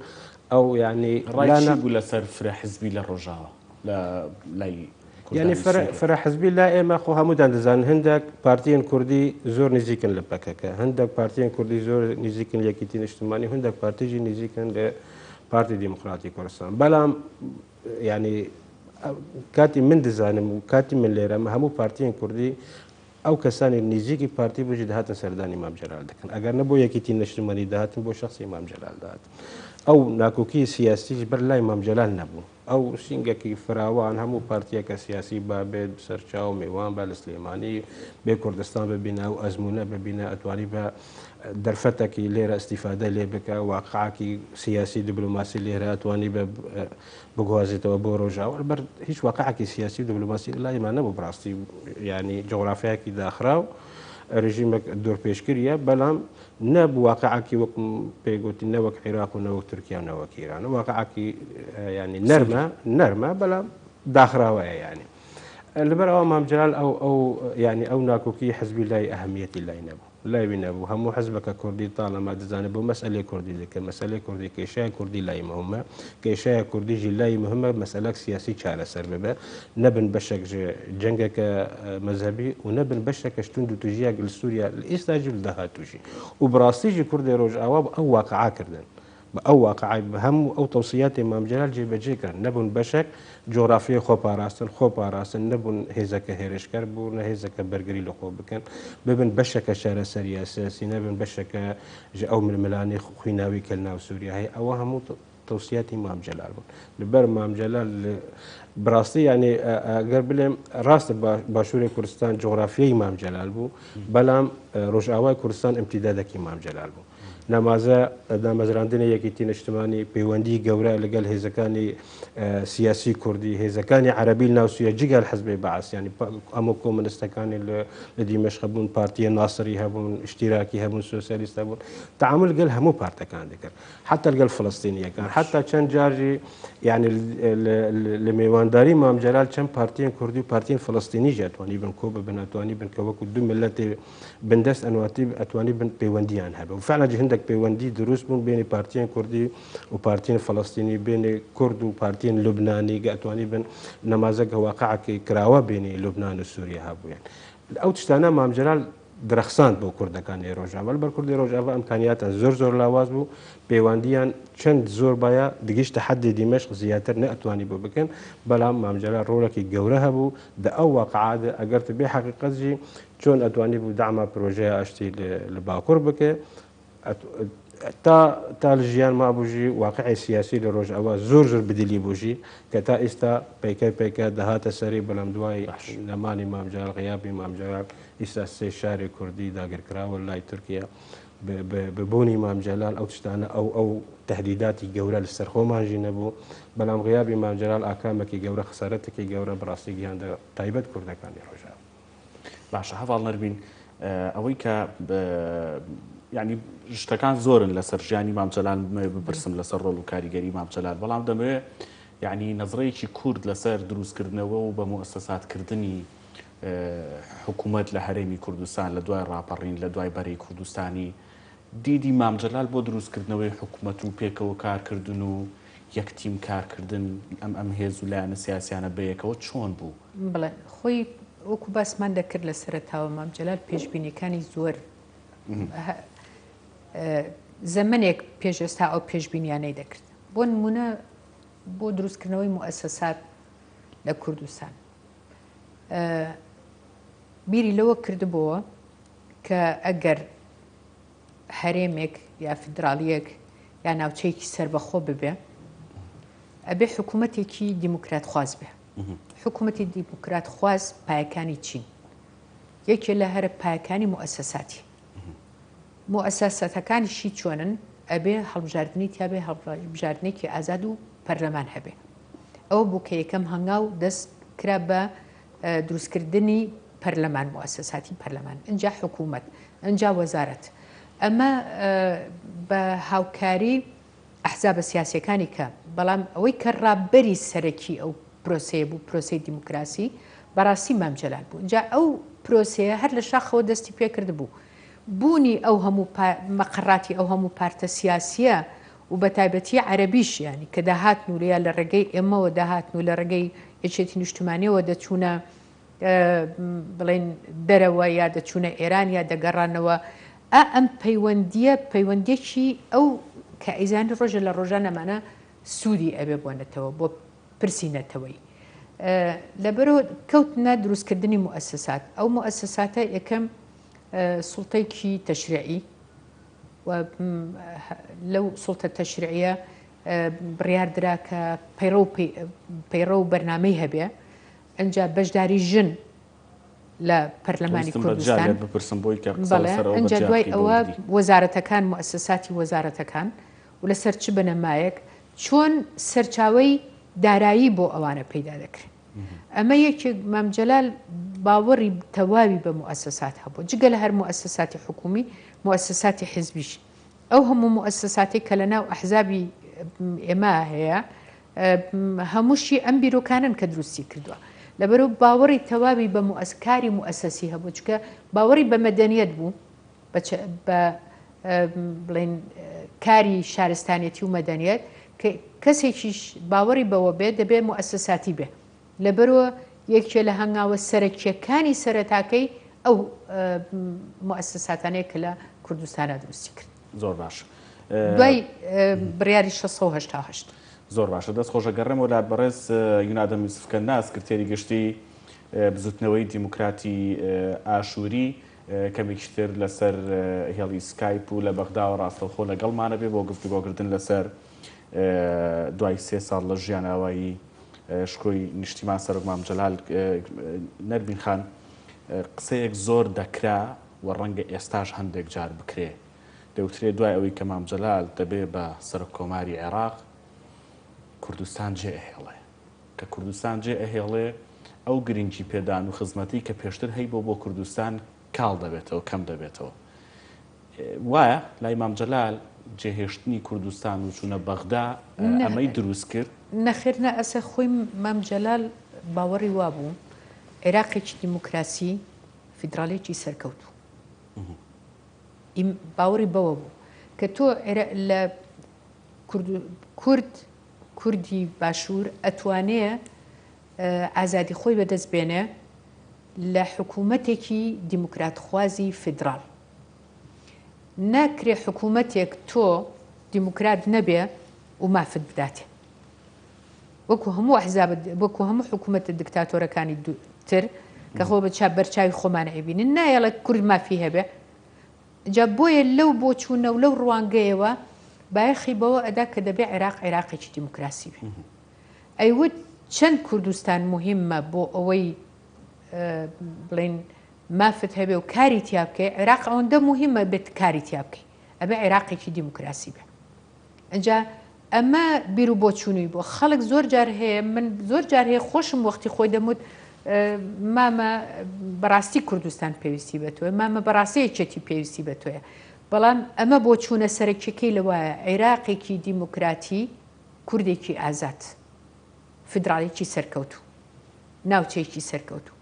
ئەو یانی ڕای چی بوو لەسەر فرە حزبی لە ڕۆژاوا لە لای یانی فرە حزبی لای ئێمە خۆ هەمووتان دەزانن هەندێک پارتیین کوردی زۆر نزیکن لە پەکەکە هەندێک پارتیین کوردی زۆر نزیکن لە یەکێتی نیشتمانی هەندێک پارتیژی نزیکن لە پارتی دیموکراتی کوردستان بەڵام ینی کاتی من دەزانم و کاتی من لێرەم هەموو پارتیین کوردی ئەو کەسانی نزیکی پارتی بژی دەهاتن سەردانی مام جەلال دەکەن ئەگەر نە بۆ یەکێتی نیشتمانی دەهاتن بۆ شخصی مام جەلال دەهات ئەو ناکۆکی سیاسیش بەر لای مام جەلال نەبوو ئەو سینگەکی فراوان هەموو پارتیەکە سیاسی با بێت سەرچاو میوان با لە سلێمانی بێ کوردستان ببینە ئەو ئەزموونە ببینە ئەتوانی بە دەرفەتەکی لێرە ئیستیفادە لێ بکە واقعاکی سیاسی دیبلۆماسی لێرە ئەتوانی بە بگوازێتەوە بۆ ڕۆژاوا بەر هیچ واقعێکی سیاسی و دیبلۆماسی لایمان نەبوو بەڕاستی ینی جغرافیایەکی داخراو رژیمێک دورپێشکریە بەڵام نە واقعەکی وەک پێگوتی نە وەک عیراق و نە وەک تورکیا و نە وەک ئیران واقعەکی ینی نەرمە نەرمە بەڵام داخراوەیە ینی لەبەر ئەوە مام جەلال ئەو ئەو ینی ئەو ناکۆکی حزبی لای ئەهمیەتی لای نەبوو لای وی نەبوو هەموو حزبەکە کوردی تاڵەما دەزانێت بۆ مەسئلەی کوردی دەکرد مەسئلەی کوردی کێشای کوردی لای مهمە کێشای کوردیژی لای مهمە مەسئلەک سیاسی چارەسەر ببێ نەبن بەشێک ژ جەنگەکە مەزهەبی و نەبن بەشێکە توند و توژیاگ لە سووریا لە ئێستاژی و لە داهاتووژی و بەڕاستیژی کوردی ڕۆژئاوا بە ئەو واقعا کردن بە ئەو واقعای بە هەموو ئەو تەوسیاتی مام جەلال جێبەجێ کران نەبوون بەشێک جۆغرافیای خۆپاراستن خۆپاراستن نەبوون هێزەکە هێرشکەر بوو نە هێزەکە بەرگری لە خۆ بکەن ببن بەشەکە چارەسەریە سیاسی نەبن بەشەکە ژ ئەو ململانێ خویناوی کە لەناو سووریا هەیە ئەوە هەموو تەوسیاتی مام جەلال بوون لەبەر مام جەلال بەڕاستی یعنی ئەگەر بلێم ڕاستە باشووری کوردستان جۆغرافیای مام جەلال بوو بەڵام ڕۆژئاوای کوردستان ئەمتیدادەکی مام جەلال بوو نەمازە دامەزراندنی یەکێتی نیشتمانی پەیوەندی گەورە لەگەڵ هێزەکانی سیاسی کوردی هێزەکانی عەربی ناو سووریا جگەل حزبی بەعس ینی ئەمە کۆمەنستەکانی لە دیمەشق بوون پارتیە ناسری هەبوون ئیشتیراکی هەبوون سۆسیالیست هەبوون تعامل گەل هەموو پارتەکان دەکرد حتا لەگەڵ فلستینیەکان حتا چەند جارژی یعنی لە مێوانداری مام جەلال چەند پارتیان کوردی و پارتیان فلستینی ژاتوانی بن کۆ ببن ئەتوانی بن کە وەکو دوو ملەتی بندەست ئەنواتی ئەتوانی بن پەیوەندیان هەبێ و فعلا هەندێک پەیوەندی دروست بوون بینی پارتیان کوردی و پارتیان فلستینی بینی کورد و پارتیان لوبنانی گە ئەتوانی بن نەمازەکە واقعەکی کراوە بینی لوبنان و سووریا هەبوویان ئەو تشتانە مام جەلال درەخساند بۆ کوردەکانی ڕۆژاڤا لەبەر کوردی ڕۆژاڤا ئەمکانیاتان زۆر زۆر لاواز بوو پەیوەندیان چەند زۆر باە دگیشتە حەدی دیمەشق زیاتر نەئەتوانی بۆ بکەن بەڵام مام جەلال ڕۆڵێکی گەورە هەبوو دە ئەو واقعادە ئەگەر بێ حەقیقەت ژی چۆن ئەتوانی بوو دەعما پرۆژەی ئاشتی لە باکوور بکێ تا تا لە ژیان مابووژی واقعی سیاسی لە ڕۆژئاوا زۆر زۆر بدلی بووژی کە تا ئێستا پیکە پیکە دەهاتە سەری بەڵام دوای نەمانی مام جەلال غیابی مام جەلال ئیستا سێ شاری کوردی داگیرکراوە لای تورکیا بە بوونی مام جەلال ئەو شتانە ئەو ئەو تهدیداتی گەورە لەسەر خۆمانژی نەبوو بەڵام غیابی مام جەلال ئاکامێکی گەورە خسارەتێکی گەورە بەڕاستی گیاندە تایبەت کوردەکانی ڕۆژئاوا. باشە هەڤاڵ نەرمین ئەوەی کە یعنی شتەکان زۆرن لەسەر ژیانی مام جەلال بمەوێ بپرسم لەسەر ڕۆڵ و کاریگەری مام جەلال بەڵام دەمەوێ. یەعنی نەزڕەیەکی کورت لەسەر دروستکردنەوە و بە موئەسەساتکردنی حکومەت لە هەرێمی کوردستان لە دوای ڕاپەڕین، لە دوای بەرەی کوردستانی، دیدی مام جەلال بۆ دروستکردنەوەی حکومەت و پێکەوە کارکردن و یەک تیم کارکردن ئەم ئەم هێز و لایەنە سیاسیانە بەیەکەوە چۆن بوو؟ بەڵێ خۆی وەکو باسمان دەکرد لە سەرەتاوە مام جەلال پێشبینیەکانی زۆر زەمەنێک پێش ئێستا ئەو پێشبینیانەی دەکرد. بۆ نموونە بۆ دروستکردنەوەی موئەسەسات لە کوردستان بیری لەوە کردبۆوە کە ئەگەر هەرێمێک یا فیدراڵیەک یا ناوچەیەکی سربەخۆ ببێ ئەبێ حکوومەتێکی دیموکرات خواز بێ حکوومەتی دیموکرات خواز پایەکانی چین یەکێ لە هەرە پایەکانی موئەسەساتی موئەسەسەتەکانیشی چۆنن ئەبێ هەڵبژاردنی تیابێ هەڵبژاردنێکی ئازاد و پەرلەمان هەبێ ئەوە بوو کە یەکەم هەنگاو دەست کرا بە دروستکردنی پەرلەمان موئەسەساتی پەرلەمان ئینجا حکوومەت ئینجا وەزارەت ئەمە بە هاوکاری ئەحزابە سیاسیەکانی کە بەڵام ئەوەی کە ڕابەری سەرەکی ئەو پرۆسەیە بوو پرۆسەی دیموکراسی بەڕاستی مام جەلال بوو جا ئەو پرۆسەیە هەر لە شاخەوە دەستی پێکرد بوو بوونی ئەو هەموو مەقەڕاتی ئەو هەموو پارتە سیاسیە و بە تایبەتی عەرەبیش یانی کە دەهاتن و یا لە ڕێگەی ئێمەوە دەهاتن و لە ڕێگەی یەکێتی نیشتمانیەوە دەچوونە بڵێن دەرەوە یا دەچوونە ئێران یا دەگەڕانەوە ئا ئەم پەیوەندییە پەیوەندیەکی ئەو کە ئەیزانی ڕۆژێ لە ڕۆژان ئەمانە سوودی ئەبێ بۆ نەتەوە بۆ پرسی نەتەوەی لەبەرەوە کەوتنە دروستکردنی موئەسەسات ئەو موئەسەساتە یەکەم سوڵتەیەکی تەشریعی و لەو سوڵتە تەشریعیە بڕیار درا کە پەیڕەو پەیڕەو بەرنامەی هەبێ ئەنجا بەشداری ژن لە پەرلەمانی ویستم بە جیا کوردستان لێت بپرسم بۆی کە قسە بەڵێ لەسەر ئەوە بە ئەنجا جیا دوای بکەی بە ئەوە وردی. وەزارەتەکان موئەسەساتی وەزارەتەکان و لەسەر چ بنەمایەک چۆن سەرچاوەی دارایی بۆ ئەوانە پەیدا دەکرێ ئەمە یەکێک مام جەلال باوەڕی تەواوی بە موئەسەسات هەبوو جگە لە هەر موئەسەساتی حکوومی موئەسەساتی حزبیش ئەو هەموو موئەسەساتەی کە لە ناو ئەحزابی ئێمە هەیە هەمووشی ئەم بیرۆکانەن کە دروستی کردووە. لەبەرئەوە باوەڕی تەواوی بە کاری موئەسەسی هەبوو، چونکە باوەڕی بە مەدەنیەت بوو، بە بڵێین کاری شارستانێتی و مەدەنیەت، کە کەسێکیش باوەڕی بەوە بێت دەبێت موئەسەساتی بێ. لەبەرئەوە یەکێ لە هەنگاوە سەرەکییەکانی سەرەتاکەی ئەو موئەسەساتانەیە کە لە کوردستانا دروستی کرد. زۆر باش. دوای بڕیاری 688. زۆر باشە دەست خۆش ئەگەڕێمەوە لات بەڕێز یونادەم یوسف کەننا سکرتێری گشتی بزوتنەوەی دیموکراتی ئاشوری کەمێکی تر لەسەر هێڵی سکایپ و لە بەغداوە ڕاستەوخۆ لەگەڵمانە بێ بۆ گفتوگۆکردن لەسەر دوای سێ ساڵ لە ژیاناوایی شکۆی نیشتیمان سەرۆک مام جەلال نەرمین خان قسەیەک زۆر دەکرا و ڕەنگە ئێستاش هەندێک جار بکرێ دەوترێ دوای ئەوەی کە مام جەلال دەبێ بە سەرۆک کۆماری عێراق کوردستان جێ ئەهێڵێ. کە کوردستان جێ ئەهێڵێ ئەو گرنگی پێدان و خزمەتەی کە پێشتر هەیبووە بۆ کوردستان کاڵ دەبێتەوە، کەم دەبێتەوە. وایە لای مام جەلال جێهێشتنی کوردستان و چوونە بەغدا ئەمەی دروست کرد؟ نەخێر نا ئەسە خۆی مام جەلال باوەڕی وابوو عێراقێکی دیموکراسی فیدراڵیەکی سەرکەوتوو. باوەڕی بەوە بوو کە تۆ لە کورد کوردی باشوور ئەتوانێ ئازادی خۆی بەدەست بێنێ لە حکوومەتێکی دیموکراتخوازی فیدراڵ. ناکرێ حکوومەتێک تۆ دیموکرات نەبێ و مافت بداتێ. وەکو هەموو ئەحزابە وەکو هەموو حکوومەتە دیکتاتۆرەکانی تر کە خۆ بە بەرچاوی خۆمان ئەیبینن نایەڵێ کورد مافی هەبێ جا بۆیە لەو بۆچوونە و لەو ڕوانگەیەوە بایەخی بەوە ئەدا کە دەبێ عێراق عێراقێکی دیموکراسی بێ ئەیوت چەند کوردستان مهمە بۆ ئەوەی بڵین مافت هەبێ و کاری تیا بکەی عێراق ئەوەندە مهمە بێت کاری تیا بکەی ئەبێ عێراقێکی دیموکراسی بێ ئینجا ئەمە بیر و بۆچوونی بووە. خەڵک زۆر جار هەیە، من زۆر جار هەیە خۆشم وەختی خۆی دەموت مامە بەڕاستی کوردستان پێویستی بە تۆیە، مامە بەڕاستی یەکێتی پێویستی بە تۆیە. بەڵام ئەمە بۆچوونە سەرەکیەکەی لەوایە عێراقێکی دیموکراتی، کوردێکی ئازاد. فیدراڵیی سەرکەوتوو، ناوچەیەکی سەرکەوتوو.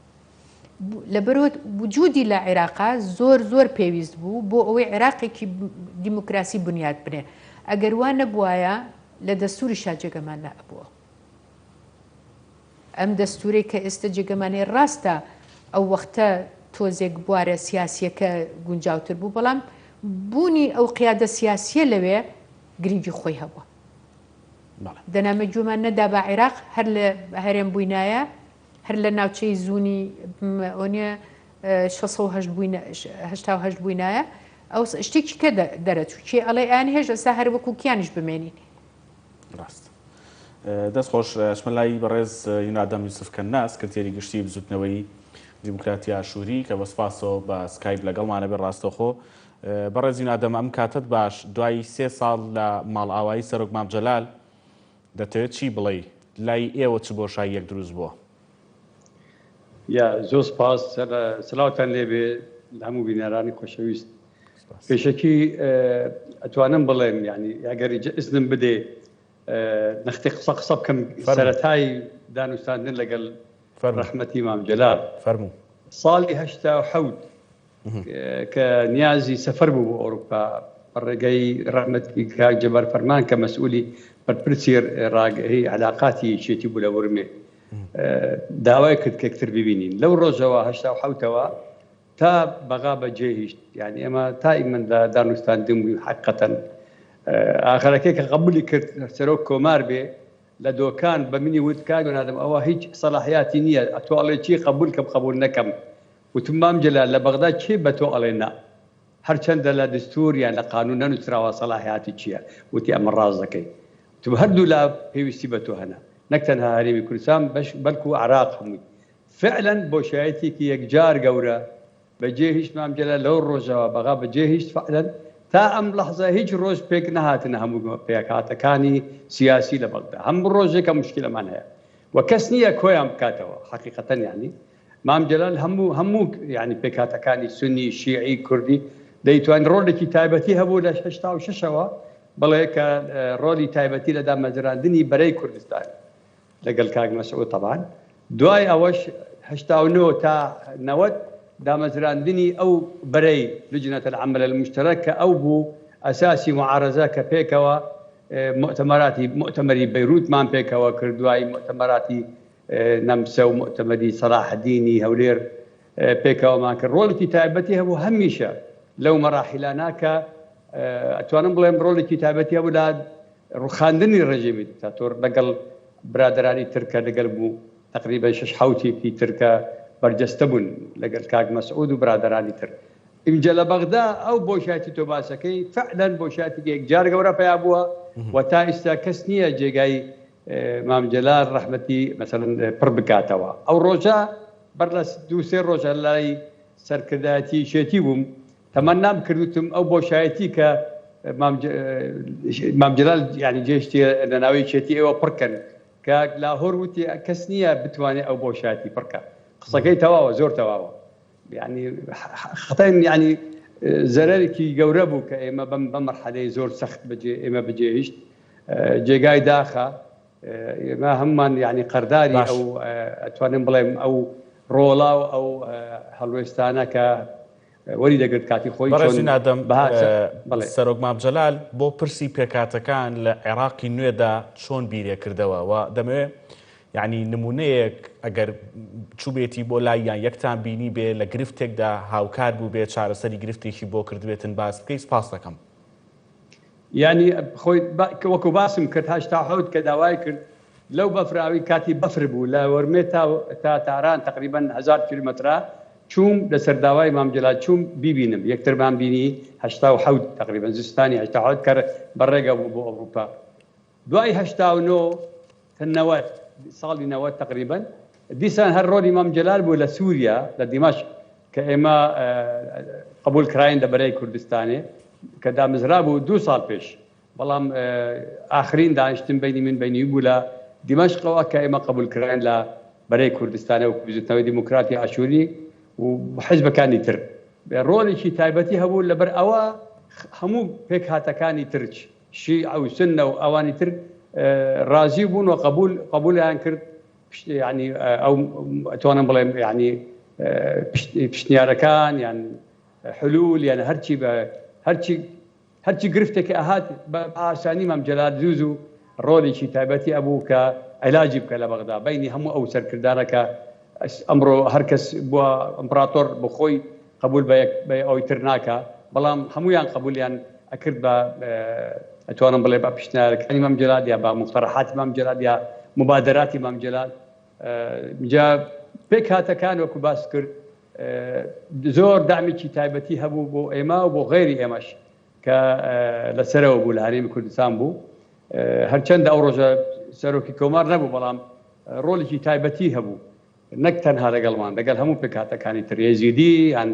لەبەرئەوە وجودی لە عێراقا زۆر زۆر پێویست بوو بۆ ئەوەی عێراقێکی دیموکراسی بنیات بنێ. ئەگەر وا نەبوایە لە دەستوریشا جێگەمان نەئەبووە. ئەم دەستورەی کە ئێستە جێگەمان هەیە ڕاستە ئەو وەختە تۆزێک بوارە سیاسیەکە گونجاوتر بوو، بەڵام بوونی ئەو قیادە سیاسیە لەوێ گرنگی خۆی هەبووە. دەنا مە گوێمان نەدابا عێراق هەر لە هەرێم بووینایە هەر لە ناوچەی زوونی ئۆنیە 608 بووینە 88 بووینایە ئەو شتێکی کە دەرەچوو کێ ئەڵێ ئەیان هێش ئەستا هەر وەکو کیانیش بمێنین. ڕاست. دەست خۆش ئەچمە لای بەڕێز یونادەم یوسف کەننا سکرتێری گشتی بزوتنەوەی دیموکراتی ئاشووری کە بە سپاسەوە بە سکایپ لەگەڵمانە بێ ڕاستەوخۆ بەڕێز یونادەم ئەم کاتەت باش دوای سێ ساڵ لە ماڵئاوایی سەرۆک مام جەلال دەتەوێت چی بڵێی لای ئێوە چ بۆشاییەک دروست بووە؟ یا زۆر سپاس سلاوتان لێبێ لە هەموو بینەرانی خۆشەویست پێشەکی ئەتوانم بڵێم یعنی ئەگەر ئزنم بدێ نەختی قسە قسە بکەم سەرەتای دانوستاندن لەگەڵ ڕەحمەتی مام جەلال فەرموو ساڵی 87 کە نیازی سەفەر بوو بۆ ئەوروپا بە ڕێگەی ڕەحمەتی کاک جەبار فەرمان کە مەسئولی بەرپرسی ڕاگەهی علاقاتی یەکێتی بوو لە ورمێ داوای کرد کە یەکتر ببینین لەو ڕۆژەوە 87ەوە تا بەغا بەجێ هیشت یعنی ئێمە تا ئیمەن لە دانوستاندن بووین حەقەتەن ئاخرەکەی کە قبولی کرد سەرۆک کۆمار بێ لە دۆکان بە منی وت کاک بنادم ئەوە هیچ سەلاحیاتی نییە ئەتۆ ئەڵێ چی قبول کەم قبول نەکەم وتم مام جەلال لە بەغدا کێ بە تۆ ئەڵێ نا هەرچەندە لە دستور یان لە قانون نەنووسراوە سەلاحیاتی چییە وتی ئەمە ڕاست دەکەی وتم هەردوو لا پێویستی بە تۆ هەنە نەک تەنها هەرێمی کوردستان بەش بەلکو عراق هەمووی فعلا بۆشایەتێکی یەکجار گەورە بەجێ هیشت مام جەلال لەو ڕۆژەوە بەغا بەجێ هیشت فعلا تا ئەم لەحزە هیچ ڕۆژ پێک نەهاتنە هەموو پێکهاتەکانی سیاسی لە بەغدا هەموو ڕۆژێکە مشکلەمان هەیە و کەس نییە کۆیان بکاتەوە حقیقەتەن یعنی مام جەلال هەموو هەموو یعنی پێکهاتەکانی سونی شیعی کوردی دەیتوان ڕۆلێکی تایبەتی هەبوو لە 86ەوە بڵێ کە ڕۆلی تایبەتی لە دامەزراندنی بەرەی کوردستان لەگەڵ کاک مەسعود تەبعەن دوای ئەوەش 89 تا 90 دامەزراندنی ئەو بەرەی لجنة العمل المشترک کە ئەو بوو ئەساسی معارەزە کە پێکەوە مؤتمراتی مؤتمری بەیروتمان پێکەوە کرد دوای مؤتمراتی نەمسە و مؤتمری سەلاحەدینی هەولێر پێکەوەمان کرد ڕۆڵێکی تایبەتی هەبوو هەمیشە لەو مەراحیلانە کە ئەتوانم بڵێم ڕۆڵێکی تایبەتی هەبوو لە ڕوخاندنی ڕژێمی دیکتاتۆر لەگەڵ برادەرانی تر کە لەگەل بوو تەقریبەن شەش حەوتێکی تر کە بەرجەستە بوون لەگەل کاک مەسعود و برادەرانی تر. ئینجا لە بەغدا ئەو بۆشایەتی تۆ باسەکەی فعلەن بۆشایەتێکی یەکجار گەورە پەیا بووە و تا ئیستا کەس نییە جێگای مام جەلال ڕەحمەتی مەسەلەن پڕ بکاتەوە. ئەو ڕۆژە بەر لە دوو سێ ڕۆژە لای سەرکردایەتی یەکێتی بووم تەمەنام کرد وتم ئەو بۆشایەتی کە مام جەلال یعنی جێشتی لە ناوی یەکێتی ئێوە پڕکەن کاک لاهور وتی کەس نییە بتوانێت ئەو بۆشایەتی پڕکە قسەکەی تەواوە زۆر تەواوە یعنی خەتەن یعنی زەرەرێکی گەورە بوو کە ئێمە بەم بە مەرحەلەی زۆر سەخت بەجێ ئێمە بەجێهیشت جێگای داخە ئێمە هەمومان یعنی قەرداری ئەو ئەتوانم بڵێم ئەو ڕۆڵا و ئەو هەڵوێستانە کە وەری دەگرت کاتی خۆی بەڕێز نادەم سەرۆک مام جەلال بۆ پرسی پێکاتەکان لە عێراقی نوێدا چۆن بیرێ کردەوە و دەمەوێ یعنی نمونەیەک ئەگەر چوبێتی بۆ لای یان یەکتان بینی بێ لە گرفتێکدا هاوکار بوو بێ چارەسەری گرفتێکی بۆ کردبێتن باس بکەی سپاس دەکەم. یانی خۆی وەکو باسم کرد 87 کە داوای کرد لەو بەفراوی کاتی بەفر بوو لە وەرمێ تا تا تاران تقریبا 1000 کیلومترە چووم لەسەر داوای مام جەلال چووم بیبینم یەکترمان بینی 87 تقریبا زستانی 87 کە بەڕێگە بوو بۆ ئەوروپا دوای 89 تا 90 ساڵی 90 تقریبا دیسان هەر ڕۆلی مام جەلال بوو لە سووریا لە دیمەشق کە ئێمە قبول کراین لە بەرەی کوردستانێ کە دامەزرا بوو دوو ساڵ پێش بەڵام ئاخرین دانیشتن بینی من بینی بوو لە دیمەشقەوە کە ئێمە قبول کراین لە بەرەی کوردستانە و بزوتنەوەی دیموکراتی ئاشووری و حزبەکانی تر ڕۆڵێکی تایبەتی هەبوو لەبەر ئەوە هەموو پێکهاتەکانی ترچ شیعە و سنە و ئەوانی تر. ڕازی بوون و قبول قبولیان کرد ینی ئەو ئەتوانم بڵێم ینی پشنیارەکان یان حلول یان هەرچی بە هەرچی هەرچی گرفتێک ئەهات بە ئاسانی مام جەلال زوو زوو ڕۆلێکی تایبەتی ئەبوو کە عیلاجی بکە لە بەغدا بینی هەموو ئەو سەرکردانە کە ئەمڕۆ هەر کەس بووە ئیمپراتۆر بۆ خۆی قبول بە یەک بە ئەوی تر ناکا بەڵام هەموویان قبولیان ئەکرد بە ئەتوانم بڵێ بە پیشنیارەکانی مام جەلال یا بە مقتەرەحاتی مام جەلال یا مبادراتی مام جەلال جا پێکهاتەکان وەکو باس کرد زۆر دامێکی تایبەتی هەبوو بۆ ئێمە و بۆ غێری ئێمەش کە لەسەرەوە بوو لە هەرێمی کوردستان بوو هەرچەندە ئەو ڕۆژە سەرۆکی کۆمار نەبوو بەڵام ڕۆڵێکی تایبەتی هەبوو نەک تەنها لەگەڵمان لەگەڵ هەموو پێکهاتەکانی تر یەزیدی یان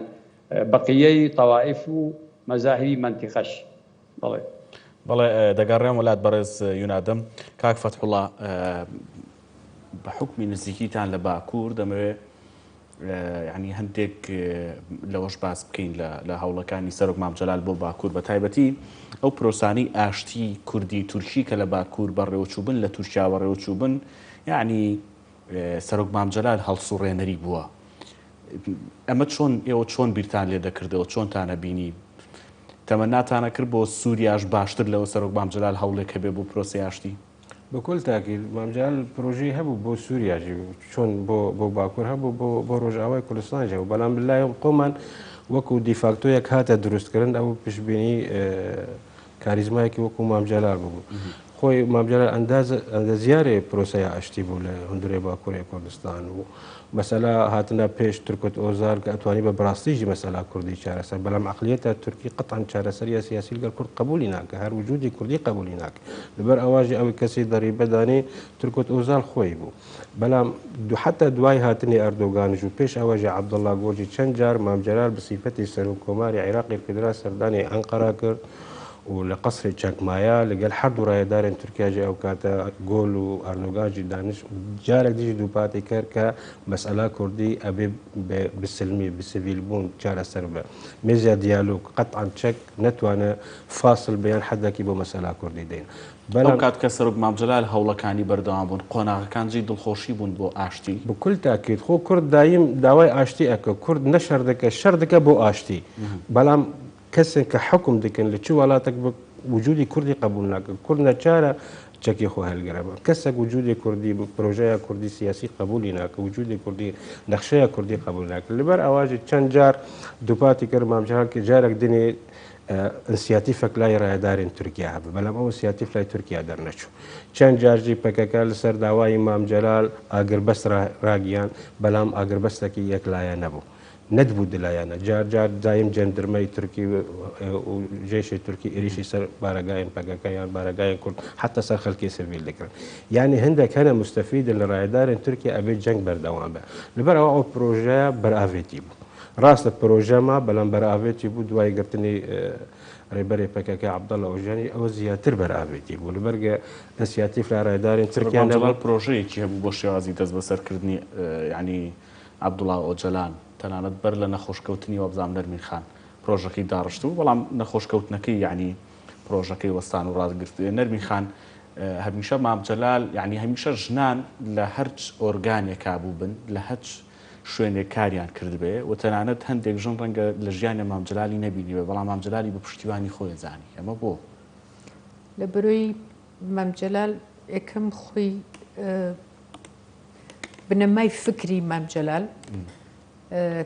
بەقیەی تەوائیف و مەزاهیبی مەنتیقەش بەڵێ. بەڵێ دەگەڕێم وەلات بەڕێز یونادم. کاک فەتحوڵا بە حوکمی نزیکیتان لە باکوور دەمەوێ یانی هەندێک لەوەش باس بکەین لە هەوڵەکانی سەرۆک مام جەلال بۆ باکوور بە تایبەتی ئەو پرۆسانەی ئاشتی کوردی تورکی کە لە باکوور بەڕێوەچووبن لە تورکیا بەڕێوەچووبن یعنی سەرۆک مام جەلال هەڵسوڕێنەری بووە ئەمە چۆن ئێوە چۆن بیرتان لێ دەکردەوە چۆنتانە بینی تەمەناتانە کرد بۆ سووریاش باشتر لەوە سەرۆک مام جەلال هەوڵێک هەبێ بۆ پرۆسەی ئاشتی؟ بکل تاکید مام جەلال پرۆژەی هەبوو بۆ سووریا ژی چۆن بۆ بۆ باکوور هەبوو بۆ بۆ ڕۆژئاوای کوردستان ژی هەبوو بەڵام لای خۆمان وەکو دیفاکتۆیەک هاتە دروستکردن ئەو پشبینی کاریزمایەکی وەکو مام جەلال بوو خۆی مام جەلال ئەنداز ئەندازیارێ پرۆسەی ئاشتی بوو لە هەندرێ باکوورێ کوردستان و مەسەلا هاتنە پێش تورکت ئۆزال کە ئەتوانی بە بڕاستیژی مەسەلا کوردی چارەسەر بەڵام عەقلیەتە تورکی قەتعەن چارەسەریە سیاسی لەگەڵ کورد قەبولی ناکە هەر وجودی کوردی قەبولی ناکە لەبەر ئەواژی ئەوی کەسی دەریبە دانی تورکت ئۆزال خۆی بوو بەڵام حتا دوای هاتنی ئەردۆگانش و پێش ئەوەژی عەبدوڵا گۆجی چەند جار مام جەلال بە سیفەتی سەرۆک کۆماری عیراقی فیدرال سەردانی ئەنقەرە کرد و لە قەسری چەکمایە لەگەل هەردوو رایەدارێن تورکیا ژی ئەو کاتە گۆل و ئەردۆگان ژی دانیشت جارێک دیژ دووپاتی کرد کە مەسئەلا کوردی ئەبێ بە سلمی بە سڤیل بوون چارەسەر بێ مێزیا دیالۆگ قەتعەن چەک نەتوانێ فاسل بێ یان حەدەکی بۆ مەسئەلا کوردی دەین ئەو بەلام کات کە سەرۆک مام جەلال هەوڵەکانی بەردەوام بوون قۆناغەکان جێی دڵخۆشی بوون بۆ ئاشتی؟ بکل تاکید خۆ کورد دایم داوای ئاشتی ئەکە کورد نە شەر دەکە شەر دکە بۆ ئاشتی بەلام کەسێک کە حوکم دکەن لە چ وەلاتەک بە وجودی کوردی قەبول ناکەن کورد نەچارە چەکی خۆ هەلگرە کەسەک وجودی کوردی پرۆژەیە کوردی سیاسی قەبولی ناکە وجودی کوردی نەخشەیە کوردی قەبول ناکە لەبەر ئەواژی چەند جار دووپاتی کرد مام جەلال کە جارێک دنێ ئینسیاتیفەک لای ڕایەدارێن تورکیا هەبێ بەلام ئەو ئینسیاتیف لای تورکیا دەرنەچوو چەند جارجی پەکەکە لەسەر داوای مام جەلال ئاگربەست ڕاگیان بەلام ئاگربەستەکی یەکلایە نەبوو نەدبوو دلایانە جار جار دایم جەندرمەی تورکی و جەیشی تورکی ئێریشی سەر بارەگایان پەکەکە یان بارەگایان کورد حتا سەر خەلکی سڤیل دەکرن یانی هەندێک هەنە مستەفیدن لە ڕایەدارێن تورکیا ئەبێ جەنگ بەردەوام بێ لەبەر ئەوە ئەو پرۆژەیە بەرئاڤێتی بوو ڕاستە پرۆژە ما بەلام بەرئاڤێتی بوو دوای گرتنی ڕێبەری پەکەکە عەبدەڵا ئۆجالانی ئەوە زیاتر بەرئاڤێتی بوو لەبەرگە ئینسیاتیف لە ڕایەدارێن تورکیا نەبوو. پرۆژەیەکی هەبوو بۆ شێوازی دەستبەسەرکردنی یانی عەبدوڵا ئۆجەلان تەنانەت بەر لە نەخۆشکەوتنی وابزانم نەرمین خان پرۆژەکەی داڕشتبوو بەڵام نەخۆشکەوتنەکەی یەعنی پرۆژەکەی وەستان و ڕاگرت نەرمین خان هەمیشە مام جەلال یەعنی هەمیشە ژنان لە هەرچ ئۆرگانێکا بووبن لە هەچ شوێنێک کاریان کردبێ و تەنانەت هەندێک ژن ڕەنگە لە ژیانێ مام جەلالی نەبینیبێ بەڵام مام جەلالی بە پشتیوانی خۆی زانی ئەمە بۆ؟ لە بەرۆی مام جەلال یەکەم خۆی بنەمای فکری مام جەلال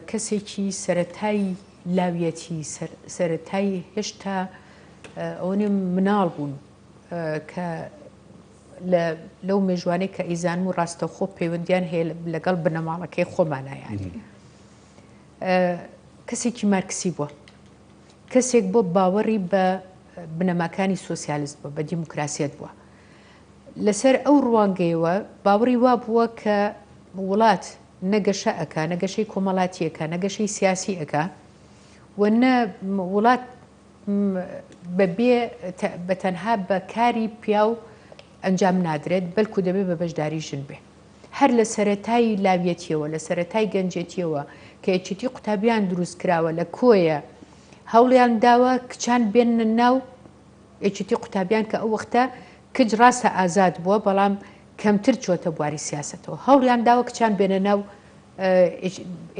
کەسێکی سەرەتای لاویەتی سەرەتای هێشتا ئەوەنێ مناڵ بوون کە لەو مێژوانەی کە ئیزانم و ڕاستەوخۆ پەیوەندیان هەیە لەگەڵ بنەماڵەکەی خۆمانە یانی کەسێکی مارکسی بووە کەسێک بۆ باوەڕی بە بنەماکانی سۆسیالیست بووە بە دیموکراسیەت بووە لەسەر ئەو ڕوانگەیەوە باوەڕی وابووە کە وڵات نە گەشە ئەکا، نە گەشەی کۆمەڵاتی ئەکا، نە گەشەی سیاسی ئەکا و نە وڵات بە بێ بە تەنها بە کاری پیاو ئەنجام نادرێت، بەلکو دەبێ بە بەشداری ژن بێ. هەر لە سەرەتای لاویەتیەوە، لە سەرەتای گەنجێتیەوە کە یەکێتی قوتابیان دروست کراوە لە کۆیە هەوڵیان داوە کچان بێننە ناو یەکێتی قوتابیان کە ئەو وەختە کچ ڕاستە ئازاد بووە بەڵام کەمتر چۆتە بواری سیاسەتەوە هەوڵیان داوە کچان بێنە ناو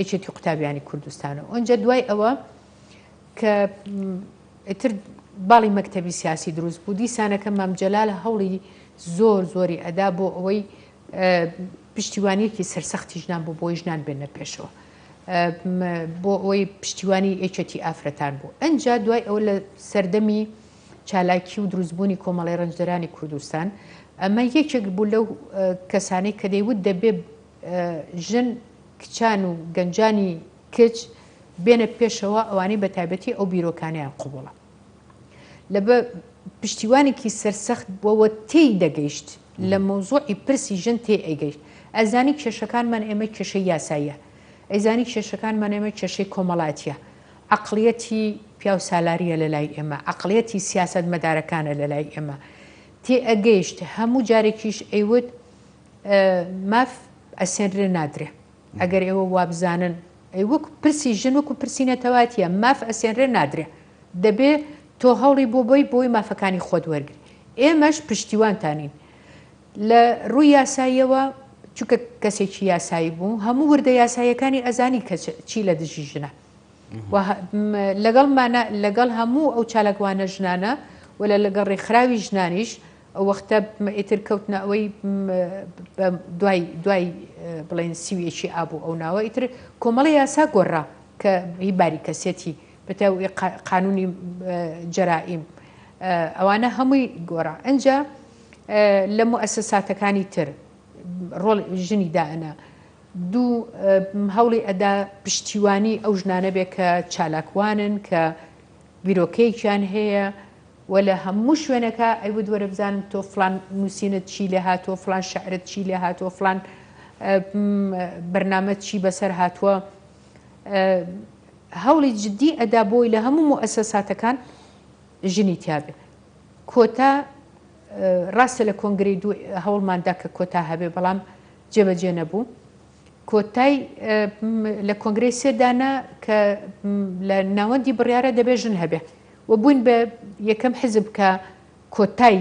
یەکێتی قوتابیانی کوردستانەوە ئەنجا دوای ئەوە کە ئیتر باڵی مەکتەبی سیاسی دروست بوو دیسانەکە مام جەلال هەوڵی زۆر زۆری ئەدا بۆ ئەوەی پشتیوانیەکی سەرسەختی ژنان بۆ بۆی ژنان بێنە پێشەوە بۆ ئەوەی پشتیوانی یەکێتی ئافرەتان بوو ئەجا دوای ئەوە لە سەردەمی چالاکی و دروستبوونی کۆمەڵی ڕەنجدەرانی کوردستان ئەمە یەکێک بوو لەو کەسانەی کە دەیوت دەبێ ژن کچان و گەنجانی کچ بێنە پێشەوە ئەوانەی بە تایبەتی ئەو بیرۆکانەیان قبوڵە لە بە پشتیوانێکی سەرسەخت بووەوە تێی دەگەیشت لە مەوزوعی پرسی ژن تێ ئەیگەیشت ئەزانی کێشەکانمان ئێمە کێشەی یاساییە ئەیزانی کێشەکانمان ئێمە کێشەی کۆمەڵاتیە عەقڵیەتی پیاوسالاریە لە لای ئێمە عەقڵیەتی سیاسەتمەدارەکانە لە لای ئێمە تێ ئەگەیشت هەموو جارێکیش ئەیوت ماف ئەسێنرێ نادرێ ئەگەر ئێوە وابزانن ئەی وەک پرسی ژن وەکو پرسی نەتەواتیە ماف ئەسێنرێ نادرێ دەبێ تۆ هەوڵی بۆ بۆی بۆی مافەکانی خۆت وەرگری ئێمەش پشتیوانتانین لە ڕووی یاساییەوە چونکە کەسێکی یاسایی بوو هەموو وردە یاساییەکانی ئەزانی کە چی لە دژی ژنە و لەگەڵمانە لەگەڵ هەموو ئەو چالاکوانە ژنانە و لە لەگەڵ ڕێکخراوی ژنانیش ئەو وەختە ئیتر کەوتنە ئەوەی دوای دوای بڵێن سیویەکی ئابوو ئەو ناوە ئیتر کۆمەڵی یاسا گۆڕا کە هی باری کەسێتی بەتا قانونی جەرائیم ئەوانە هەمووی گۆڕا ئەجا لە موئەسەساتەکانی تر ڕۆڵ ژنی دائەنا دوو هەوڵی ئەدا پشتیوانی ئەو ژنانە بێ کە چالاکوانن کە بیرۆکەیەکیان هەیە و لە هەموو شوێنەکە ئەیوت وەرە بزانم تۆ فلان نووسینت چی لێ هاتووە فلان شعرت چی لێ هاتووە فلان بەرنامەت چی بەسەر هاتووە هەوڵی جدی ئەدا بۆی لە هەموو موئەسەساتەکان ژنی تیابێ کۆتا ڕاستە لە کۆنگرەی دوو هەوڵمان دا کە کۆتا هەبێ بەڵام جێبەجێ نەبوو. کۆتای لە کۆنگرەی سێ دانا کە لە ناوەندی بڕیارە دەبێ ژن هەبێ و بووین بە یەکەم حزب کە کۆتای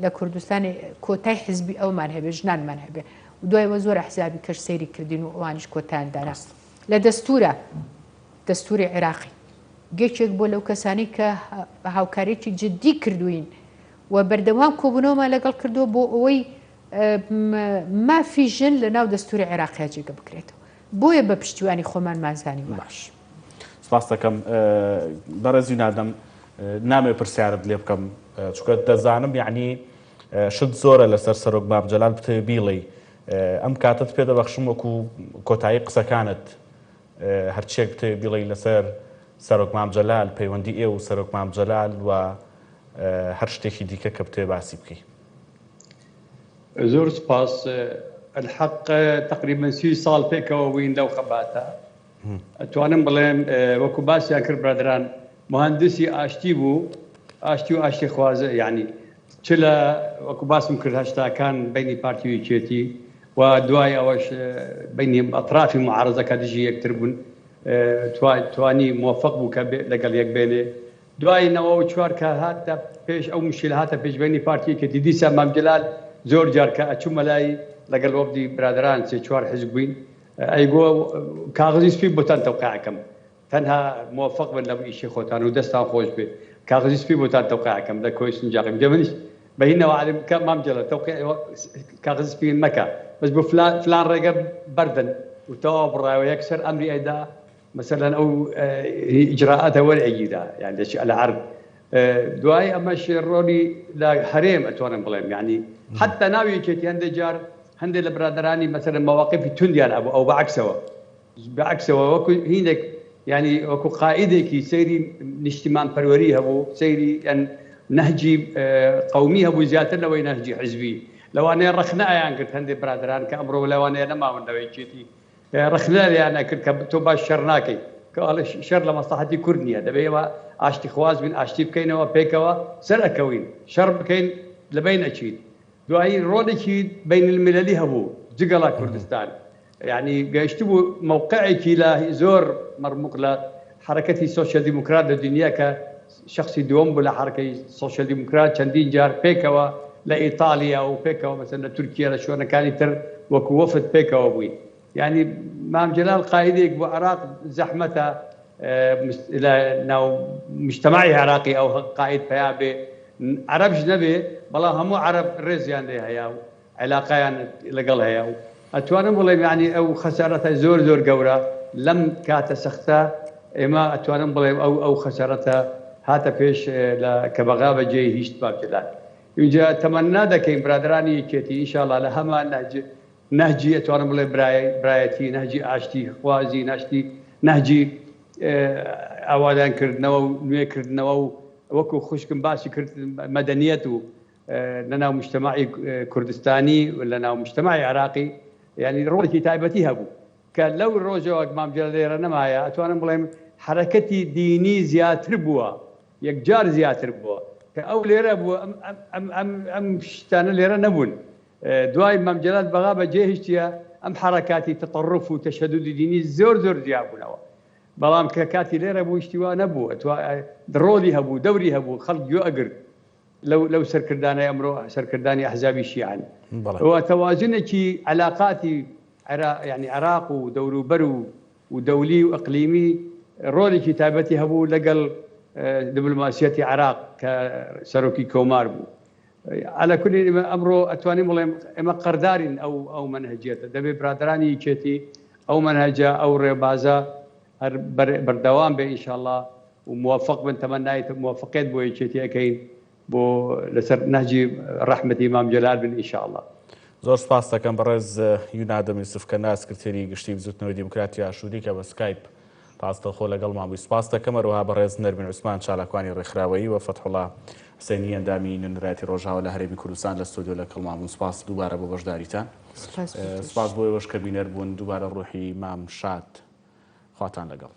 لە کوردستان کۆتای حزبی ئەومان هەبێ ژنانمان هەبێ و دوایەوە زۆر ئەحزابی کەش سەیری کردین و ئەوانیش کۆتایان دانا لە دەستورە دەستوری عێراقی یەکێک بووە لەو کەسانەی کە هاوکاریی جددی کردووین و بەردەوام کۆبوونەوەمان لەگەڵ کردووە بۆ ئەوەی مافی ژن لە ناو دەستوری عێراقیا جێگە بکرێتەوە. بۆیە بە پشتیوانی خۆمانمان زانیوە. باش سپاست دەکەم بەڕێز یونادەم نامەوێ پرسیارت لێ بکەم چونکە دەزانم یعنی شت زۆرە لەسەر سەرۆک مام جەلال بتەوێ بیڵێی ئەم کاتت پێ دەبەخشم وەکو کۆتایی قسەکانت هەرچیەک بتەوێ بیڵێی لەسەر سەرۆک مام جەلال، پەیوەندی ئێوە و سەرۆک مام جەلال و هەر شتێکی دیکە کە بتەوێ باسی بکەی. زۆر سوپاس. الحق تقریبا سی ساڵ پێکەوە بووین لەو خەباتە. ئەتوانم بڵێم وەکو باسیان کرد برادران مهندسی ئاشتی بوو، ئاشتی و ئاشتیخوازە یعنی چ لە وەکو باسم کرد هەشتاکان بەینی پارتی و یەکێتی و دوای ئەوەش بەینی ئەترافی معارەزە کە دژی یەکتر بوون توانی مۆفق بوو کە لەگەڵ یەک بێنێ دوای 94 کە هاتە پێش ئەو مشکلە هاتە پێش بەینی پارتی یەکێتی دیسان مام جەلال زۆر جار کە ئەچوومە لای لەگەڵ وەفدی برادەران سێ چوار حزب بووین ئەیگۆ کاغزی سپی بۆتان تەوقیع ئەکەم تەنها مۆفەق بن لەم ئیشەی خۆتان و دەستان خۆش بێ کاغەزی سپی بۆتان تەوقیع ئەکەم لە کۆی سنجاقیم جا منیش بە هینەوە عەلم کە مام جەلال تەوقیع کاغەزی سپی مەکە بەس بۆ فلان فلان ڕێگە بەردەن و تەواو بڕایەوە یەکسەر ئەمری ئەیدا مەسەلەن ئەو ئیجرائاتە وەرئەگیرا یان دەچی ئەلە عەرد دوای ئەمەش ڕۆلی لە هەرێم ئەتوانم بڵێم یعنی حتی ناو یەکێتی هەندێک جار هەندێک لە برادەرانی مەسەلەن مەواقفی توندیان هەبوو ئەو بەعکسەوە بە عەکسەوە وەکو هینێک یانی وەکو قائیدێکی سەیری نیشتیمان پەروەری هەبوو سەیری یان نەهجی قەومی هەبوو زیاتر لەوەی نەهجی حزبی لەوانەیە ڕەخنە ئەیان گرت هەندێک برادەران کە ئەمڕۆ لەوانەیە نەماون لەوە یەکێتی ڕەخنە لێیان ئەکرد کە تۆ باش شەڕ ناکەی کە ئەڵێ شەڕ لە مەسڵەحەتی کورد نییە دەبێ ئێمە ئاشتیخواز بین ئاشتی بکەینەوە پێکەوە سەر ئەکەوین شەڕ بکەین لەبەین ئەچین دوایی ڕۆڵێکی بین المللی هەبوو جگە لە کوردستان یانی گەیشتبوو مەوقعێکی لە زۆر مەرموق لە حەرەکەتی سۆسیال دیموکرات لە دنیا کە شخصی دووەم بوو لە حەرەکەی سۆسیال دیموکرات چەندین جار پێکەوە. لە ئیتاڵیا و پێکەوە مەسەلەن لە تورکیە لە شوێنەکانی تر وەکو وەفد پێکەوە بووین. یانی مام جەلال قائیدێک بۆ عێراق زەحمەتە لە ناو مجتەمەعی عێراقی ئەو قائید پەیا بێ عەرەبش نەبێ بەڵام هەموو عەرەب ڕێزیان لێ هەیە و عیلاقەیان لەگەڵ هەیە و ئەتوانم بڵێم یانی ئەو خەسارەتە زۆر زۆر گەورە لەم کاتە سەختە ئێمە ئەتوانم بڵێم ئەو ئەو خەسارەتە هاتە پێش لە کە بەغا بەجێی هیشت مام جەلال ئینجا تەمەنا دەکەین برادەرانی یەکێتی ئینشاڵا لە هەمان نەهج نەهجی ئەتوانم بڵێ برایەتی، نەهجی ئاشتی خوازی، نەهجی نەهجی ئاوادان کردنەوە و نوێ کردنەوە و وەکو خوشکم باسی کرد مەدەنیەت و لەناو مجتەمەعی کوردستانی و لەناو مجتەمەعی عێراقی یعنی ڕۆڵێکی تایبەتی هەبوو کە لەو ڕۆژەوە مام جەلال لێرە نەمایە ئەتوانم بڵێم حەرەکەتی دینی زیاتر بووە یەکجار زیاتر بووە کە ئەو لێرە بوو ئەم ئەم ئەم شتانە لێرە نەبوون دوای مام جەلال بەغا بە جێ هیشتیە ئەم حەڕەکاتی تطرف و تشدد دینی زۆر زۆر زیا بوونەوە بەڵام کە کاتی لێرە بوو شتی وا نەبوو ئەتوا ڕۆڵی هەبوو دەوری هەبوو خەڵک گوێ ئەگرت لەو لەو سەرکردانەی ئەمڕۆ سەرکردانی ئەحزابی شیعەن و تەوازنێکی عەلاقاتی عێرا یعنی عێراق و دەوروبەر و و دەولی و ئەقلیمی ڕۆلێکی تایبەتی هەبوو لەگەڵ دیبلۆماسیەتی عێراق کە سەرۆکی کۆمار بوو علی کل ئێمە ئەمڕۆ ئەتوانین بڵێم ئێمە قەردارین ئەو ئەو مەنهەجیەتە دەبێ برادەرانی یەکێتی ئەو مەنهەجە ئەو ڕێبازە هەر بەردەوام بێ ئینشاءاللە و موفق بن تەمەنای موفقیت بۆ یەکێتی ئەکەین بۆ لەسەر نەهجی ڕەحمەتی مام جەلال بن ئینشاءاللە. زۆر سپاست دەکەم بەڕێز یونادم یوسف کەنار سکرتێری گشتی بزوتنەوەی دیموکراتی ئاشوری کە بە سکایپ ڕاستەوخۆ لەگەڵمان بووی سپاست دەکەم، هەروەها بەڕێز نەرمین عوسمان چالاکوانی ڕێکخراوەیی و فەتحوڵا حسێنی ئەندامی نوێنەرایەتی ڕۆژئاوا لە هەرێمی کوردستان لە ستۆدیۆ لەگەڵمان بوون سپاس دووبارە بۆ بەشداریتان سپاس بۆ ئێوەش کە بینەر بوون دووبارە ڕوحی مام شاد خواتان لەگەڵ.